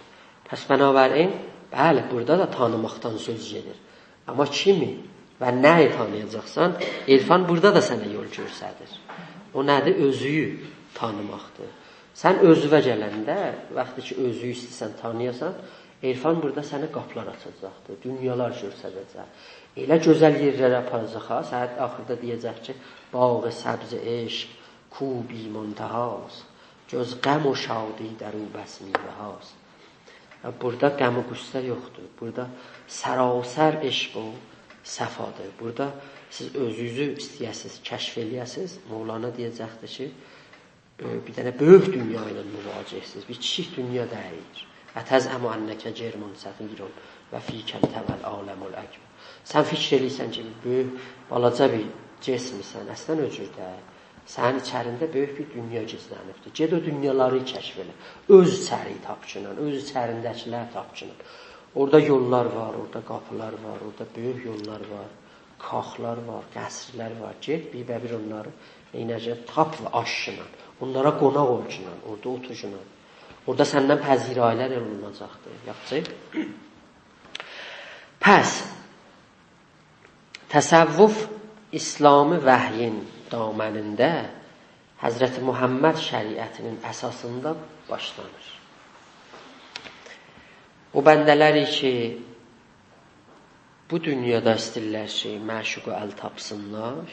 پس بنابراین، بلی، بورادا دا تانیماقدان سؤز گئدیر. آمما کیمی و نه‌یی تانییاجاقسان، عرفان بورادا دا سنه یول گؤستریر. او نه‌دیر؟ اؤزووو تانیماقدیر. سن اؤزووه گلنده، وقتی کی، اؤزووو ایسته‌سن تانییاسان، عرفان بورادا سنه قاپیلار آچاجاقدیر، دونیالار گؤستره‌جک. ائله گؤزل یئرلره آپاراجاق ها، سنه آخیردا دئیه‌جک کی، «باغ سبز عشق کو بی‌منتهاست، جز غم و شادی در او بس میوه‌هاست.» بورادا غم و غصه یوخدور. بورادا سراسر عشق و صفادیر. بورادا سیز اؤزونوزو ایسته‌یه‌سینیز کشف ائله‌یه‌سینیز، مولانا دئیه‌جکدیر کی، ائ، بیر دنه بؤیوک دونیا ایله مواجه‌سینیز. بیر کیچیک دونیا دئییل. «أتزعم أنک جرم صغیر و فیک انطوی العالم الأکبر.» سن فیکیر ائله‌ییرسن کی، بؤیوک، بالاجا بیر جسمسن. اصلاً او جور دئییل. سنین ایچرینده بؤیوک بیر دونیا گیزلنیبدیر. گئت او دونیالاری کشف ائله. اؤز ایچریوی تاپ کی، اؤز ایچرینده‌کیلری تاپ کی. اورادا یوللار وار، اورادا قاپیلار وار، اورادا بؤیوک یوللار وار، کاخلار وار، قصرلر وار. گئت، بیربه‌بیر اونلاری نئینه‌جک؟ تاپ و آچ کی. اونلارا قوناق اول کی، اورادا اوتور کی. اورادا سندن پذیرایی‌لر اولوناجاقدیر. یاخشی؟ پس، تصوف اسلامی وحیین دامنینده حضرت محمد شریعتینین اساسیندا باشلانیر. او بنده‌لر کی، بو دونیادا ایسته‌ییرلر کی، معشوقو ال تاپسینلار،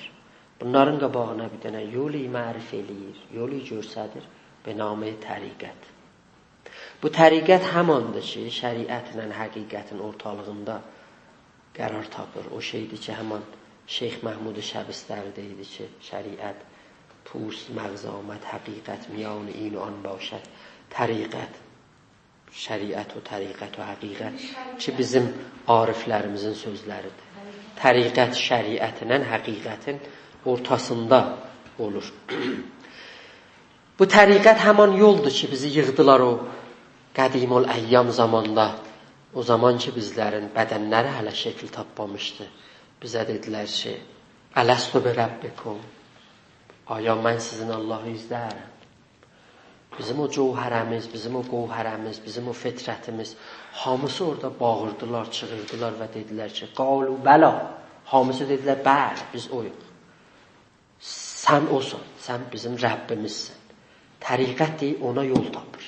بونلارین قاباغینا بیر دنه یول معرفی ائله‌ییر، یول گؤستریر، به نام طریقت. بو طریقت هماندیر کی، شریعتله حقیقتین اورتالیغیندا قرار تاپیر. او شئیدیر کی، همان شیخ محمود شبستری دئییردی کی، شریعت پوست، مغز، آمد، حقیقت، میان این و آن باشد طریقت. شریعت و طریقت و حقیقت کی، بیزیم عارفلریمیزین سؤزلریدیر. طریقت شریعتله حقیقتین اورتاسیندا اولور. بو طریقت همان یولدور کی، بیزی ییغدیلار او قدیم الایام زاماندا، او زامان کی، بیزلرین بدنلری هله شکیل تاپمامیشدی. بیزه دئدیلر کی، «ألست بربکم؟» آیا من سیزین آللاهینیز دئییرم؟ بیزیم او جوهره‌میز، بیزیم او گوهره‌میز، بیزیم او فطرتیمیز، هامیسی اورادا باغیردیلار، چیغیردیلار و دئدیلر کی، «قالوا بلی.» هامیسی دئدیلر، «بلی، بیز اویوق.» سن اوسان، سن بیزیم ربّیمیزسن. طریقت دئییر، اونا یول تاپیر.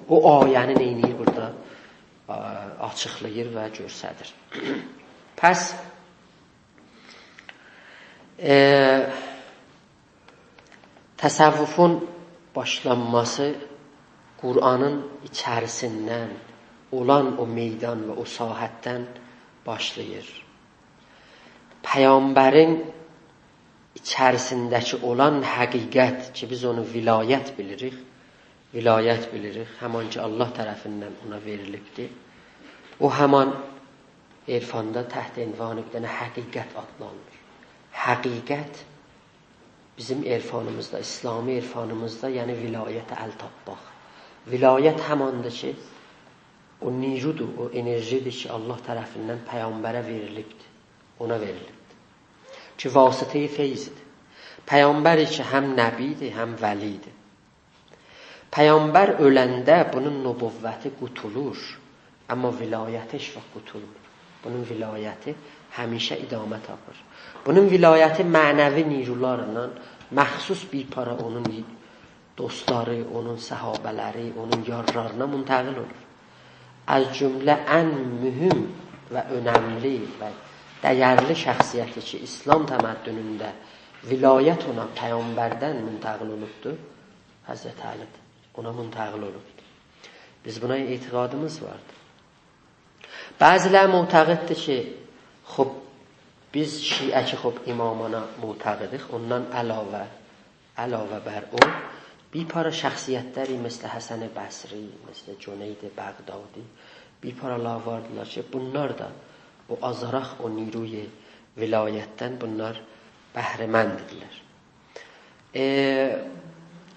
او آیه‌نی نئینیر بورادا؟ آ، آچیقلاییر و گؤستریر. پس، ائ، تصوفون باشلانماسی قرآنین ایچریسیندن اولان او میدان و او ساحتدن باشلاییر. پیغمبرین ایچریسینده‌کی اولان حقیقت کی، بیز اونو ولایت بیلیریک، ولایت بیلیریک، همان کی، الله طرفیندن اونا وئریلیبدیر. او همان عرفاندا تحت عنوان بیر دنه حقیقت آدلانیر. حقیقت بیزیم عرفانیمیزدا، اسلامی عرفانیمیزدا، یعنی ولایته ال تاپماق. ولایت هماندیر کی، او نیرودور، او انرژی‌دیر کی، الله طرفیندن پیغمبره وئریلیبدیر، اونا وئریلیبدیر. کی، واسطه‌ی فیض‌دیر. پیغمبر کی، هم نبی‌دیر، هم ولی‌دیر. پیغمبر اؤلنده بونون نبوتی قوتولور، اما ولایتی هئچ واخت قوتولمور. بونون ولایتی همیشه ادامه تاپیر. بونون ولایتی معنوی نیرولارلا، مخصوص بیر پارا اونون دوستلاری، اونون صحابه‌لری، اونون یارلارینا منتقل اولور. از جمله ان مهم و اؤنملی و دَیرلی شخصیتی کی، اسلام تمدنونده ولایت اونا پیغمبردن منتقل اولوبدور، حضرت علی‌دیر. اونا منتقل اولوبدور. بیز بونا اعتقادیمیز واردیر. بعضی‌لر معتقددیر کی، خوب، بیز شیعه کی، خوب، امامانا معتقدیک، اوندان علاوه، علاوه بر او، بیر پارا شخصیت‌لری مثل حسن بصری، مثل جنید بغدادی، بیر پارالار واردیلار کی، بونلار دا او آزاراق او نیروی ولایتدن بونلار بهره‌مندیرلر. ائ،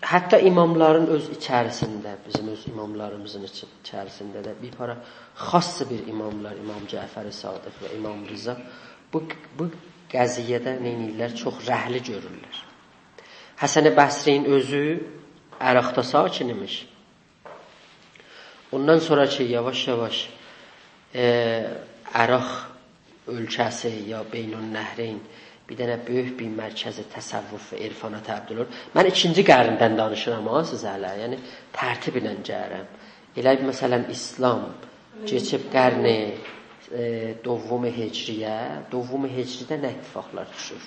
حتی اماملارین اؤز ایچریسینده، بیزیم اؤز اماملاریمیزین ایچ-، ایچریسینده ده بیر پارا خاص بیر اماملار، امام جعفر صادق و امام رضا بو، بو قضیه‌ده نئینیرلر؟ چوخ رهلی گؤرورلر. حسن بصری‌نین اؤزو عراقدا ساکن ایمیش. اوندان سونرا کی، یاواش-یاواش، ائ، عراق اؤلکه‌سی یا بین‌النهرین بیر دنه بؤیوک بیر مرکز تصوف و عرفانا تبدیل اولور. من ایکینجی قرندن دانیشیرام ها سیزه هله، یعنی ترتیب ایله گلیرم. ائله بیل، مثلا، اسلام کئچیب قرن، ائ، دوم هجری‌یه، دوم هجری‌ده نه اتفاقلار دوشور؟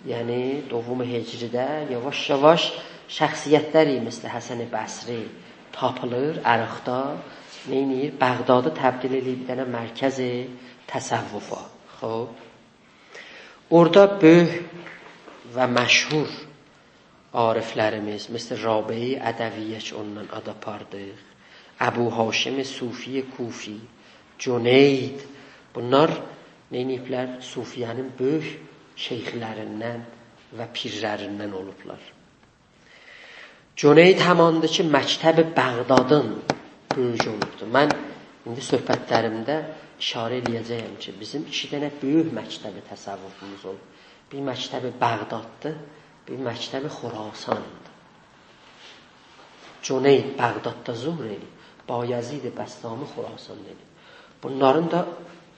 یعنی، دوم هجری‌ده یاواش-یاواش شخصیت‌لری مثل حسن بصری تاپیلیر عراقدا، نئینیر؟ بغدادی تبدیل ائله‌ییب بیر دنه مرکز تصوفا. خوب. اورادا بؤیوک و مشهور عارف‌لریمیز، مثل رابعه‌ی عدویه کی، اوندان آد آپاردیق، ابوهاشم صوفی کوفی، جنید، بونلار نئینییبلر؟ صوفیه‌نین بؤیوک شیخ‌لریندن و پیرلریندن اولوبلار. جنید هماندیر کی، مکتب بغدادین بؤیوگو اولوبدور. من ایندی صحبت‌لریمده اشاره ائله‌یه‌جه‌یم کی، بیزیم ایکی دنه بؤیوک مکتب تصوفوموز اولوب. بیر مکتب بغداددیر، بیر مکتب خراساندیر. جنید بغداددا ظهور ائله‌ییب، بایزید بسطامی خراساندا ائله‌ییب. بونلارین دا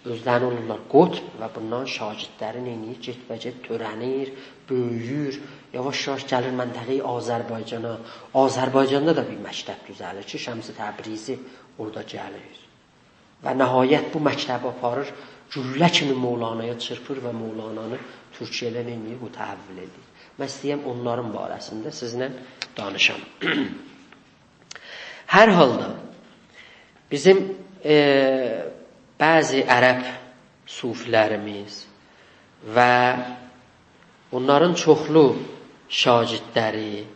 اؤزلرینی اولورلار قطب و بونلارین شاگردلری نئینیر؟ گئت‌به‌گئت تؤره‌نیر، بؤیویور، یاواش-یاواش گلیر منطقه‌ی آذربایجانا. آذربایجاندا دا بیر مکتب دوزه‌لیر کی، شمس تبریزی اورادا گلیر. و نهایت بو مکتبی آپاریر، گولله کیمی مولانایا چیرپیر و مولانانی تورکیه‌ده نئینیر؟ متحول ائدیر. من ایسته‌ییرم اونلارین باره‌سینده سیزله دانیشام. هر حالدا بیزیم، ائ، بعضی عرب صوفی‌لریمیز و اونلارین چوخلو شاگردلری،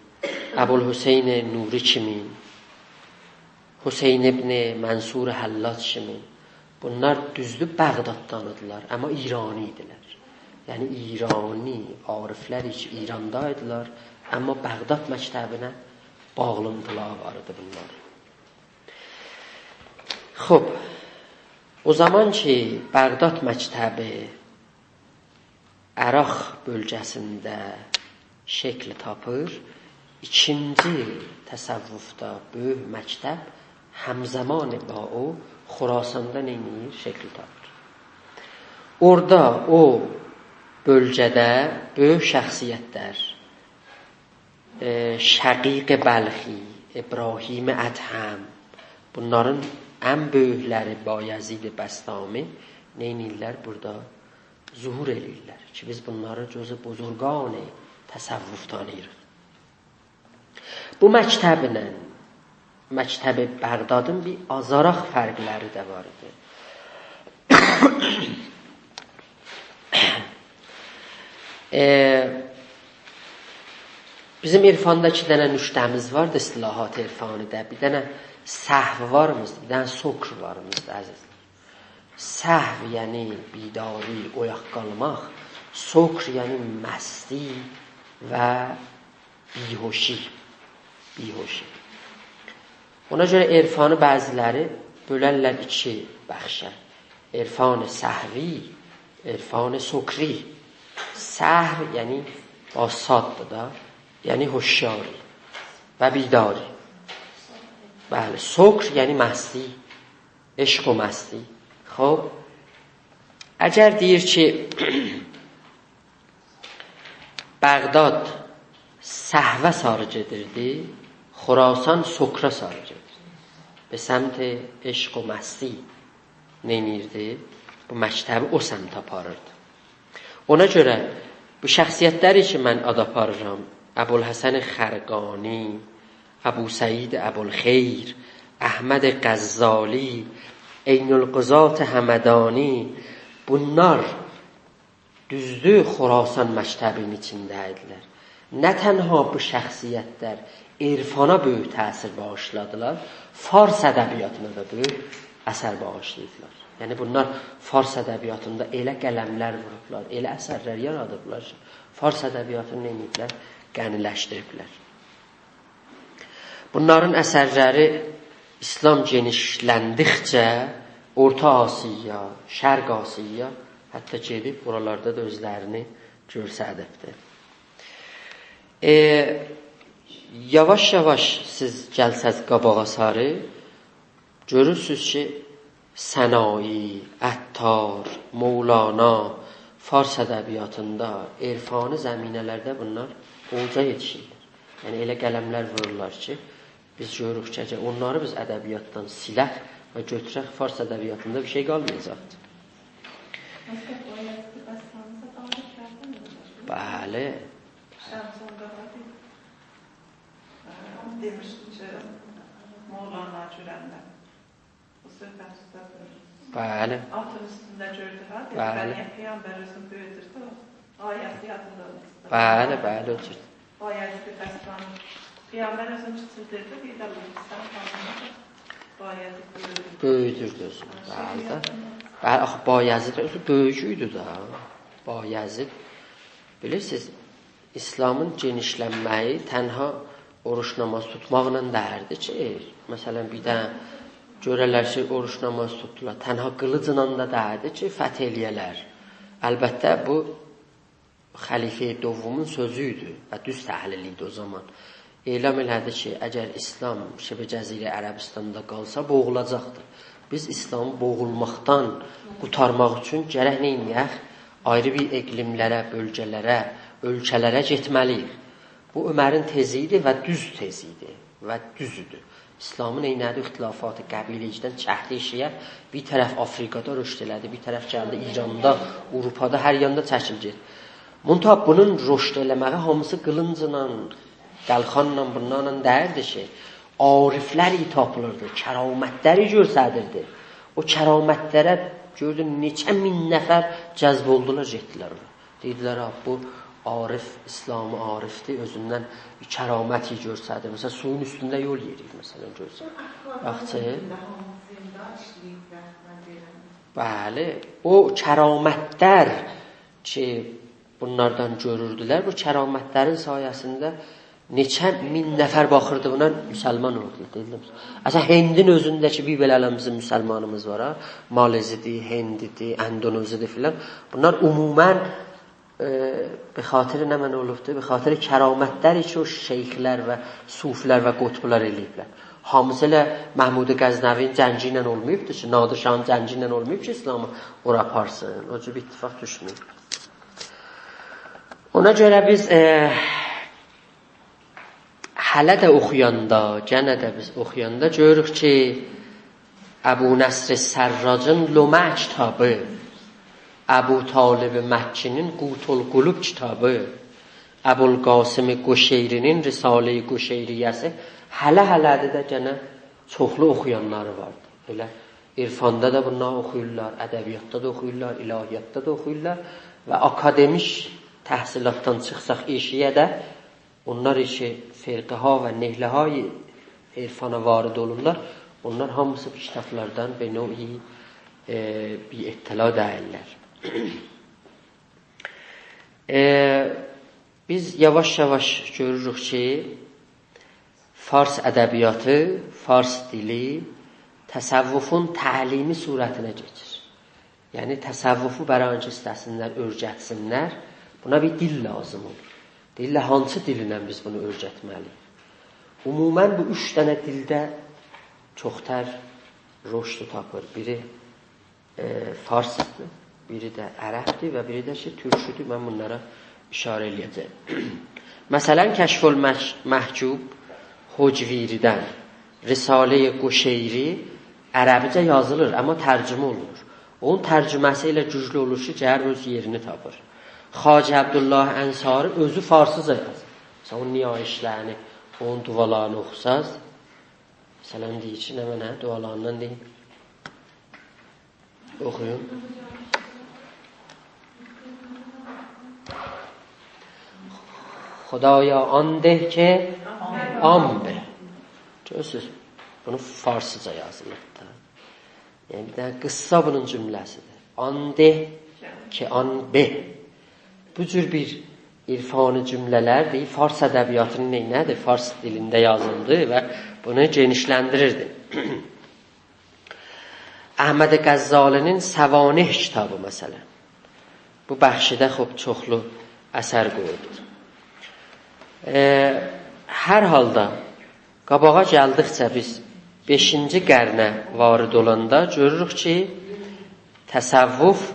ابوالحسین نوری کیمی، حسین ابن منصور حلاج کیمی، بونلار دوزدور بغداددان ایدیلر، اما ایرانی ایدیلر. یعنی ایرانی عارف‌لر کی، ایراندا ایدیلر، اما بغداد مکتبینه باغلینتی‌لاری وار ایدی بونلارین. خوب، او زامان کی، بغداد مکتبی عراق بؤلگه‌سینده شکل تاپیر، ایکینجی تصوفدا بؤیوک مکتب همزمان با او خراساندا نئینیر؟ شکل تاپیر. اورادا او بؤلگه‌ده بؤیوک شخصیت‌لر، ائ، شقیق بلخی، ابراهیم ادهم، بونلارین ان بؤیوکلری بایزید بسطامی نئینیرلر بورادا؟ ظهور ائله‌ییرلر کی، بیز بونلاری جزو بزرگان تصوف تانیییریق. بو مکتبله مکتب بغدادین بیر آزاراق فرقلری ده وار ایدی. ائ، بیزیم عرفاندا ایکی دنه نکته‌میز واردی، اصطلاحات عرفانی‌دا. بیر دنه سهو واریمیزدی، بیر دنه سکر واریمیزدی، عزیز. سهو، یعنی بیداری، اویاق قالماق. سکر، یعنی مستی و بی‌هوشی. بی‌هوشی. اونا گؤره عرفانی بعضی‌لری بؤلرلر ایکی بخشه. عرفان سهوی، عرفان سکری. سهو، یعنی با صاددیر دا، یعنی هوشیاری و بیداری. بلی، سکر یعنی مستی، عشق و مستی. خب، اگر دئییر کی، بغداد سهوه ساری گئدیردی، خراسان سکره ساری گئدیردی. به سمت عشق و مستی نئینیردی؟ بو مکتبی او سمت آپاریردی. اونا گؤره بو شخصیت‌لری کی، من آد آپاریرام، ابوالحسن خرقانی، ابوسعید ابوالخیر، احمد غزالی، عین‌القضات همدانی، بونلار دوزدور، خراسان مکتبی‌نین ایچینده ایدیلر. نه تنها بو شخصیت‌لر عرفانا بؤیوک تأثیر باغیشلادیلار، فارس ادبیاتینا دا بؤیوک اثر باغیشلاییبلار. یعنی بونلار فارس ادبیاتیندا ائله قلم‌لر ووروبلار، ائله اثرلر یارادیبلار کی، فارس ادبیاتینی نئینییبلر؟ غنی‌لشدیریبلر. بونلارین اثرلری ایسلام گئنیشلندیکجه اورتا آسیا، شرق آسیا، حتی گئدیب بورالاردا دا اؤزلرینی گؤستریبدیر. ائ، یاواش-یاواش سیز گلسز قاباغا ساری، گؤرورسوز کی، سنایی، عطار، مولانا، فارس ادبیاتیندا، عرفانی زمینه‌لرده بونلار اوجا یئتیشیرلر. یعنی ائله قلم‌لر وورورلار کی، بیز گؤروروک کی، اگر اونلاری بیز ادبیاتدان سیلک و گؤتورک، فارس ادبیاتیندا بیر شئی قالمایاجاقدیر. مثلا، بایزید بسطامی تاریخ یازدی. بلی. شمسون قاغا دئ-، دئمیشدی کی، مولانا گؤرنده بو صحبت اوسته بویورور. بلی. آتین اوستونده گؤردو ها، دئدی، بلی. «من نییه پیغمبر اؤزونو بؤیودوردو؟» او آیه‌سی یادیندا اولماسین. بلی، بلی، او جور. بایزید بسطامی. پیغمبر اؤزونو کیچیلدیردی، بیر ده بو ایسلام خالقینی بایزید بؤیودوردو. بؤیودوردو اؤزونو، بلی ده. بلی، آخی بایزید اؤزو بؤیوک ایدی ده. بایزید، بیلیرسینیز، ایسلامین گئنیشلنمه‌یی تنها اوروج ناماز توتماقلا دئییردی کی، مثلا، بیر ده گؤره‌لر کی، اوروج ناماز توتدولار. تنها قیلیجلا دا دئییردی کی، فتح ائله‌یه‌لر. البته، بو خلیفه دومون سؤزو ایدی و دوز تحلیل ایدی او زامان. اعلام ائله‌دی کی، اگر ایسلام شبه جزیره عربستاندا قالسا، بوغولاجاقدیر. بیز ایسلامی بوغولماقدان قورتارماق اوچون گرک نئینیه‌ک؟ آیری بیر اقلیم‌لره، بؤلگه‌لره، اؤلکه‌لره گئتمه‌لی‌ییک. بو عمرین تزی ایدی و دوز تز ایدی و دوز ایدی. ایسلامی نئینه‌دی؟ اختلافات قبیله‌ای‌دن چکدی ائشییه. بیر طرف آفریقادا رشد ائله‌دی، بیر طرف گلدی ایراندا، آوروپادا، هر یاندا چکیل گئت. منتها بونون رشد ائله‌مه‌یی هامیسی قیلینجلا، قالخانلا، بونلارلا دئییردی کی، عارف‌لر تاپیلیردی، کرامت‌لری گؤستریردی. او کرامت‌لره گؤردون نئچه مین نفر جذب اولدولار، گئتدیلر اورا. دئدیلر: «ها، بو عارف، ایسلامی عارف‌دیر، اؤزوندن بیر کرامتی گؤستریر.» مثلا، سویون اوستونده یول یئرییر، مثلا، گؤرسن. باخ، بلی، او کرامت‌لر کی، بونلاردان گؤروردولر، بو کرامت‌لرین سایه‌سینده نئچه مین نفر باخیردی بونا، مسلمان اولدو، دئییلدی. اصلا، هندین اؤزونده کی، بیر بئله بیزیم مسلمانیمیز وار، ها. مالزی‌دیر، هندی‌دیر، اندونزی‌دیر فلان. بونلار عموما، ائ، به خاطر نمنه اولوبدور؟ به خاطر کرامت‌لری کی، او شیخ‌لر و صوفی‌لر و قطب‌لار ائله‌ییبلر. هامیسی ائله محمود غزنوی‌نین جنگی ایله اولماییبدیر کی، نادر شاهین جنگی ایله اولماییب کی، ایسلامی اورا آپارسین. او جور بیر اتفاق دوشمه‌ییب. اونا گؤره بیز، ائ، هله ده اوخویاندا، گئنه ده بیز اوخویاندا گؤروروک کی، ابونصر سراجین لمع کیتابی، ابوطالب مکی‌نین قوت‌القلوب کیتابی، ابوالقاسم قشیری‌نین رساله‌ی قشیریه‌سی هله-هله‌دیر ده گئنه چوخلو اوخویانلاری واردی. ائله عرفاندا دا بونلاری اوخویورلار، ادبیاتدا دا اوخویورلار، الهیاتدا دا اوخویورلار و آکادمیک تحصیلاتدان چیخساق ائشیگه ده، اونلار کی فرقه‌ها و نحله‌های عرفانا وارد اولورلار، اونلار هامیسی بو کیتابلاردان به نوعی، ائ، بی‌اطلاع دئییللر. ائ، بیز یاواش-یاواش گؤروروک کی، فارس ادبیاتی، فارس دیلی تصوفون تعلیمی صورتینه کئچیر. یعنی تصوفو برای اینکه ایسته‌سینلر اؤیرتسینلر، بونا بیر دیل لازیم اولور. دئییرلر، هانسی دیلله بیز بونو اؤیرتمه‌لی‌ییک؟ عموماً بو اوچ دنه دیلده چوخ‌تر رشد تاپیر. بیری، ائ، فارسدیر، بیری ده عربدیر و بیری ده کی، تورکودور. من بونلارا اشاره ائله‌یه‌جم. مثلاً، کشف‌المحجوب هجویری‌دن، رساله‌ی قشیری عربجه یازیلیر، اما ترجمه اولونور. اونون ترجمه‌سی ائله گوجلو اولور کی، گلیر اؤز یئرینی تاپیر. خواجه عبدالله انصاری اؤزو فارسیجا یازیر. مثلاً، اونون نیایشلرینی، اونون دعالارینی اوخوساز، مثلاً، دئییر کی، نمنه، دعالاریندان دئیین. اوخویون. خدایا آن ده که آن به. گؤرورسونوز، بونو فارسیجا یازیلیب دا. یعنی، بیر دنه قیسسا بونون جمله‌سیدیر. آن ده که آن به. بو جور بیر عرفانی جمله‌لر دئییر، فارس ادبیاتینین نئینه‌دیر؟ فارس دیلینده یازیلدی و بونو گئنیشلندیریردی. احمد غزالی‌نین سوانح کیتابی، مثلاً. بو بخشیده، خوب، چوخلو اثر قویوبدور. ائ، هر حالدا، قاباغا گلدیکجه بیز بئشینجی قرنه وارد اولاندا گؤروروک کی، تصوف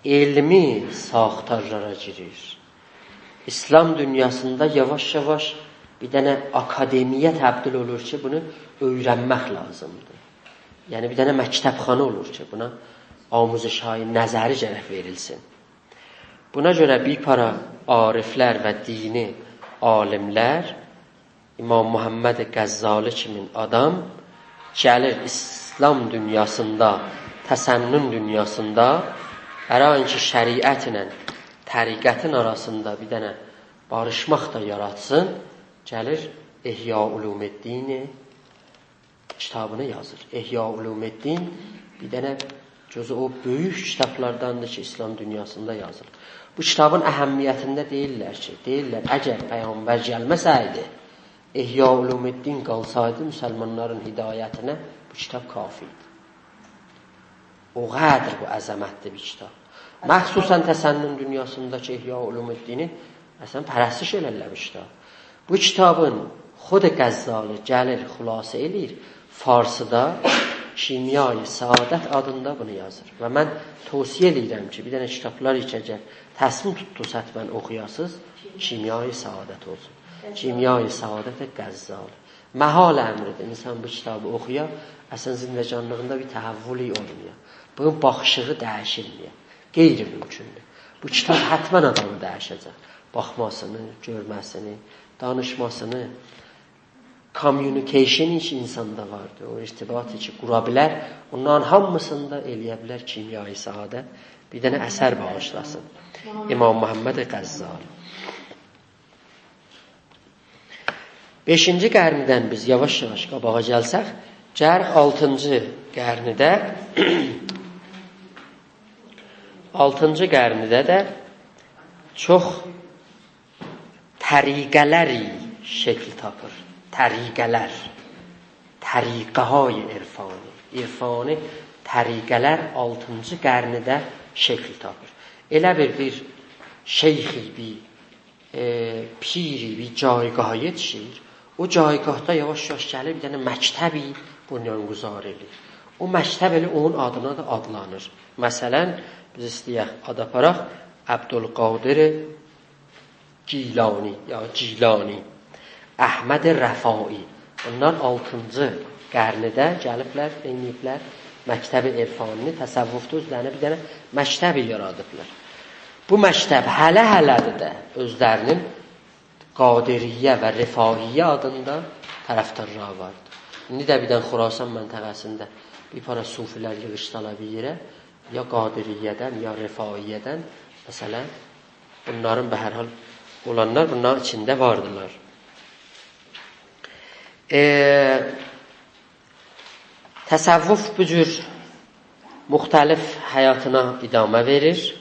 علمی ساختارلارا گیریر. ایسلام دونیاسیندا یاواش-یاواش بیر دنه آکادمی‌یه تبدیل اولور کی، بونو اؤیرنمک لازیمدیر. یعنی، بیر دنه مکتب‌خانا اولور کی، بونا آموزش‌های نظری گرک وئریلسین. بونا گؤره بیر پارا عارفلر و دینی عالیملر، امام محمد غزالی کیمین آدام گلیر ایسلام دونیاسیندا، تسنن دونیاسیندا، برای اینکه شریعتله طریقتین آراسیندا بیر دنه باریشماق دا یاراتسین، گلیر احیاء علوم‌الدینی کیتابینی یازیر. احیاء علوم‌الدین بیر دنه جزو او بؤیوک کیتابلارداندیر کی، ایسلام دونیاسیندا یازیلیر. بو کیتابین اهمیتینده دئییرلر کی، دئییرلر، اگر پیغمبر گلمه‌سه‌یدی، احیاء علوم‌الدین قالسایدی مسلمانلارین هدایتینه، بو کیتاب کافی ایدی. او قدر بو عظمتلی بیر کیتاب. مخصوصاً تسنن دونیاسیندا کی، احیاء علوم‌الدینی، مثلاً، پرستش ائلرلر بو کیتاب. بو کیتابین خود غزالی گلیر، خلاصه ائله‌ییر، فارسیدا کیمیای سعادت آدیندا بونو یازیر. و من توصیه ائله‌ییرم کی، بیر دنه کیتابلار کی، اگر تصمیم توتدونوز حتماً اوخویاسینیز، کیمیای سعادت اولسون. کیمیای سعادت غزالی. محال امریدیر انسان بو کیتابی اوخویا، اصلاً زندگانلیغیندا بیر تحولی اولمایا. بونون باخیشیغی دییشیلمه‌یه. غیر ممکن‌دور. بو کیتاب حتماً آدامی دییشه‌جک. باخماسینی، گؤرمه‌سینی، دانیشماسینی، communication کی انساندا واردیر، او ارتباطی کی قورا بیلر، اونلارین هامیسیندا ائله‌یه بیلر کیمیای سعادت بیر دنه اثر باغیشلاسین امام محمد غزالی. بئشینجی قرنیدن بیز یاواش-یاواش قاباغا گلسک، گرک آلتینجی قرنیده، آلتینجی قرنیده ده چوخ طریقه‌لر شکل تاپیر. طریقه‌لر، طریقه‌های عرفانی، عرفانی طریقه‌لر آلتینجی قرنیده شکل تاپیر. ائله بیر، بیر شیخی، بیر ائ، پیری بیر جایگاها یئتیشیر. او جایگاهدا یاواش-یاواش گلیر، بیر دنه مکتبی بنیان‌گذار ائله‌ییر. او مکتب ائله اونون آدینا دا آدلانیر. مثلاً، بیز ایسته‌یک آد آپاراق، عبدالقادر گیلانی، یا جیلانی. احمد رفاعی. بونلار آلتینجی قرنده گلیبلر، نئینییبلر؟ مکتب عرفانی‌نی، تصوفدا اؤزلرینه بیر دنه مکتبی یارادیبلار. بو مکتب هله-هله‌دیر ده اؤزلرینین قادریه و رفاعیه آدیندا طرفدارلاری واردی. ایندی ده بیر دنه خراسان منطقه‌سینده بیر پارا صوفی‌لر ییغیشسالار بیر یئره، یا قادریه‌دن، یا رفاعیه‌دن، مثلا، بونلارین، به هر حال، اولانلار بونلارین ایچینده واردیلار. ائ، تصوف بو جور مختلف حیاتینا ادامه وئریر.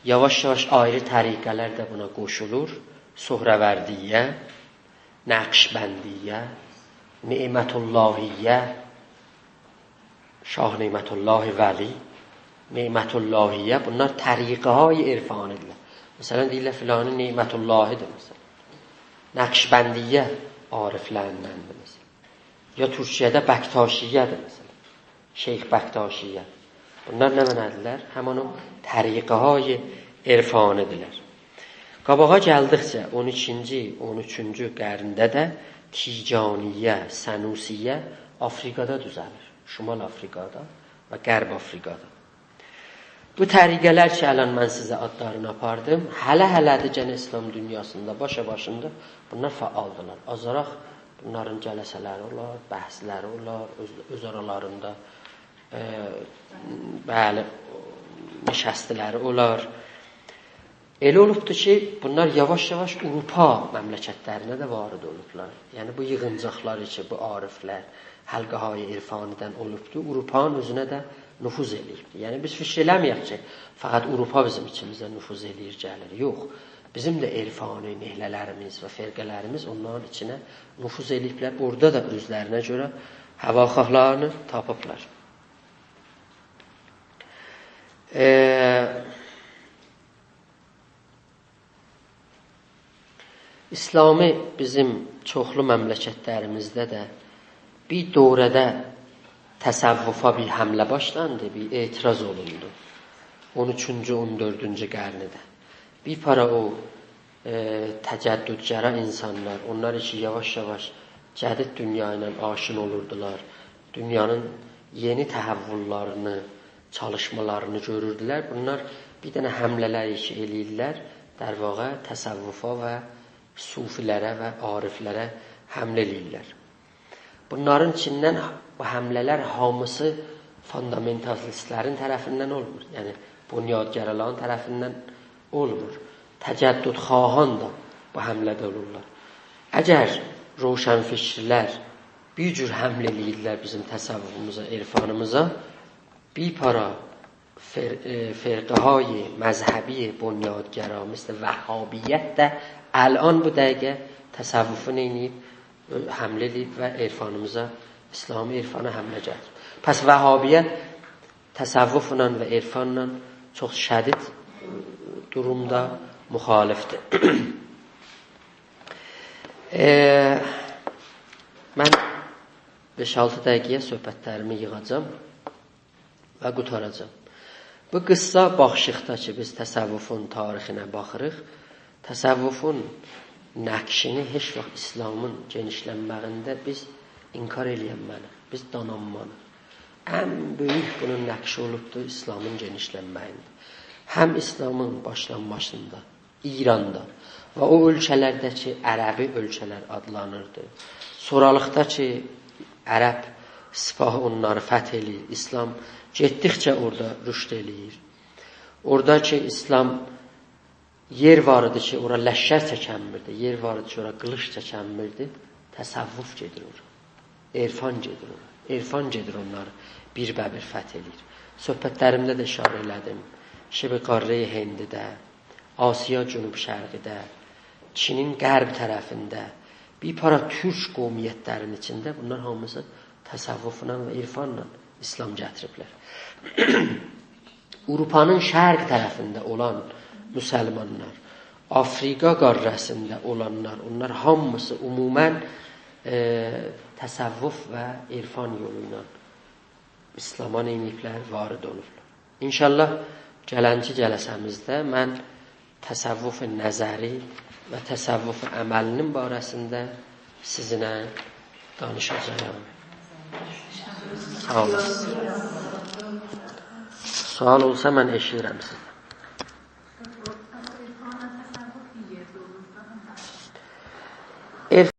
یاواش-یاواش آیری طریقه‌لر ده بونا قوشولور. سهروردیه، نقشبندیه، نعمت‌اللهیه، شاه نعمت‌الله ولی، نعمت‌اللهیه، بونلار طریقه‌های عرفانی‌دیرلر. مثلا، دئییرلر فلانی نعمت‌اللهی‌دیر، مثلا. نقشبندیه عارفلریندندیر، مثلا. یا تورکیه‌ده بکتاشیه‌دیر، مثلا. شیخ بکتاشیه. بونلار نمنه‌دیرلر؟ همین او طریقه‌های عرفانی‌دیرلر. قاباغا گلدیکجه اون ایکینجی، اون اوچونجو قرنده ده تیجانیه، سنوسیه آفریقادا دوزه‌لیر. شمال آفریقادا و غرب آفریقادا. بو طریقه‌لر کی، الان من سیزه آدلارینی آپاردیم، هله-هله‌دیر گئنه اسلام دونیاسیندا، باشا-باشیندا بونلار فعالدیرلار. آزاراق بونلارین جلسه‌لری اولار، بحث‌لری اولار، اؤز، اؤز آرالاریندا، ائ، بلی، نشست‌لری اولار. ائله اولوبدور کی، بونلار یاواش-یاواش آوروپا مملکت‌لرینه ده وارد اولوبلار. یعنی، بو ییغینجاقلار کی، بو عارف‌لر، حلقه‌های عرفانی‌دن اولوبدور، آوروپانین اؤزونه ده نفوذ ائله‌ییبدیر. یعنی، بیز فیکیر ائله‌مه‌یک کی، فقط آوروپا بیزیم ایچیمیزده نفوذ ائله‌ییر، گلیر. یوخ، بیزیم ده عرفانی نهله‌لریمیز و فرقه‌لریمیز اونلارین ایچینه نفوذ ائله‌ییبلر. اورادا دا اؤزلرینه گؤره هواخواهلارینی تاپیبلار. ائ، اسلامی بیزیم چوخلو مملکت‌لریمیزده ده بیر دوره‌ده تصوفا بیر حمله باشلاندی، بیر اعتراض اولوندو. اون اوچونجو، اون دؤردونجو قرنده. بیر پارا او، ائ، تجددگرا اینسانلار، اونلار کی، یاواش-یاواش جدید دونیا ایله آشنا اولوردولار، دونیانین یئنی تحول‌لرینی، چالیشمالارینی گؤروردولر. بونلار بیر دنه حمله‌لر کی ائله‌ییرلر، در واقع تصوفا و صوفی‌لره و عارف‌لره حمله ائله‌ییرلر. بونلارین ایچیندن بو حمله‌لر هامیسی فوندامنتالیست‌لرین طرفیندن اولمور. یعنی، بنیادگرالارین طرفیندن اولمور. تجددخواهان دا بو حمله‌ده اولورلار. اگر روشنفکرلر بیر جور حمله ائله‌ییرلر بیزیم تصوفوموزا، عرفانیمیزا، بیر پارا فر-، ائ، فرقه‌های مذهبی بنیادگرا، مثل وهابیت ده الان بو دقیقه تصوفو نئینییب؟ حمله ائله‌ییب و عرفانیمیزا، اسلامی عرفانا حمله گتیریب. پس وهابیت تصوفلا و عرفانلا چوخ شدید دورومدا مخالفدیر. ائ، من بئش-آلتی دقیقه‌یه صحبت‌لریمی ییغاجاغام و قوتاراجاغام. بو قیسا باخیشیقدا کی، بیز تصوفون تاریخینه باخیریق، تصوفون نقشینی هئچ واخت اسلامین گئنیشلنمه‌یینده بیز انکار ائله‌ینمه‌ییک، بیز دانانماریق. ان بؤیوک بونون نقشی اولوبدور اسلامین گئنیشلنمه‌یینده. هم اسلامین باشلانماسیندا، ایراندا و او اؤلکه‌لرده کی، عربی اؤلکه‌لر آدلانیردی. سونرالیقدا کی، عرب سپاهی اونلاری فتح ائله‌ییر، اسلام گئتدیکجه اورادا رشد ائله‌ییر. اورادا کی، اسلام یئر وار ایدی کی، اورا لشکر چکنمیردی، یئر وار ایدی کی، اورا قیلیش چکنمیردی، تصوف گئدیر اورا. عرفان گئدیر اورا. عرفان گئدیر اونلاری بیربه‌بیر فتح ائله‌ییر. صحبت‌لریمده ده اشاره ائله‌دیم. شبه قاره هندی‌ده، آسیا جنوب شرقی‌ده، چینین غرب طرفینده بیر پارا تورک قومیت‌لرین ایچینده بونلار هامیسی تصوفلا و عرفانلا اسلام گتیریبلر. آوروپانین شرق طرفینده اولان مسلمانلار، آفریقا قاره‌سینده اولانلار، اونلار هامیسی عموماً، ائ، تصوف و عرفان یولو ایله اسلاما نئینییبلر؟ وارد اولوبلار. ان‌شاءالله گلنکی جلسه‌میزده من تصوف نظری و تصوف عملی‌نین باره‌سینده سیزینله دانیشاجاغام. ساغ اولون. سؤال اولسا، من ائشیدیرم سیزی.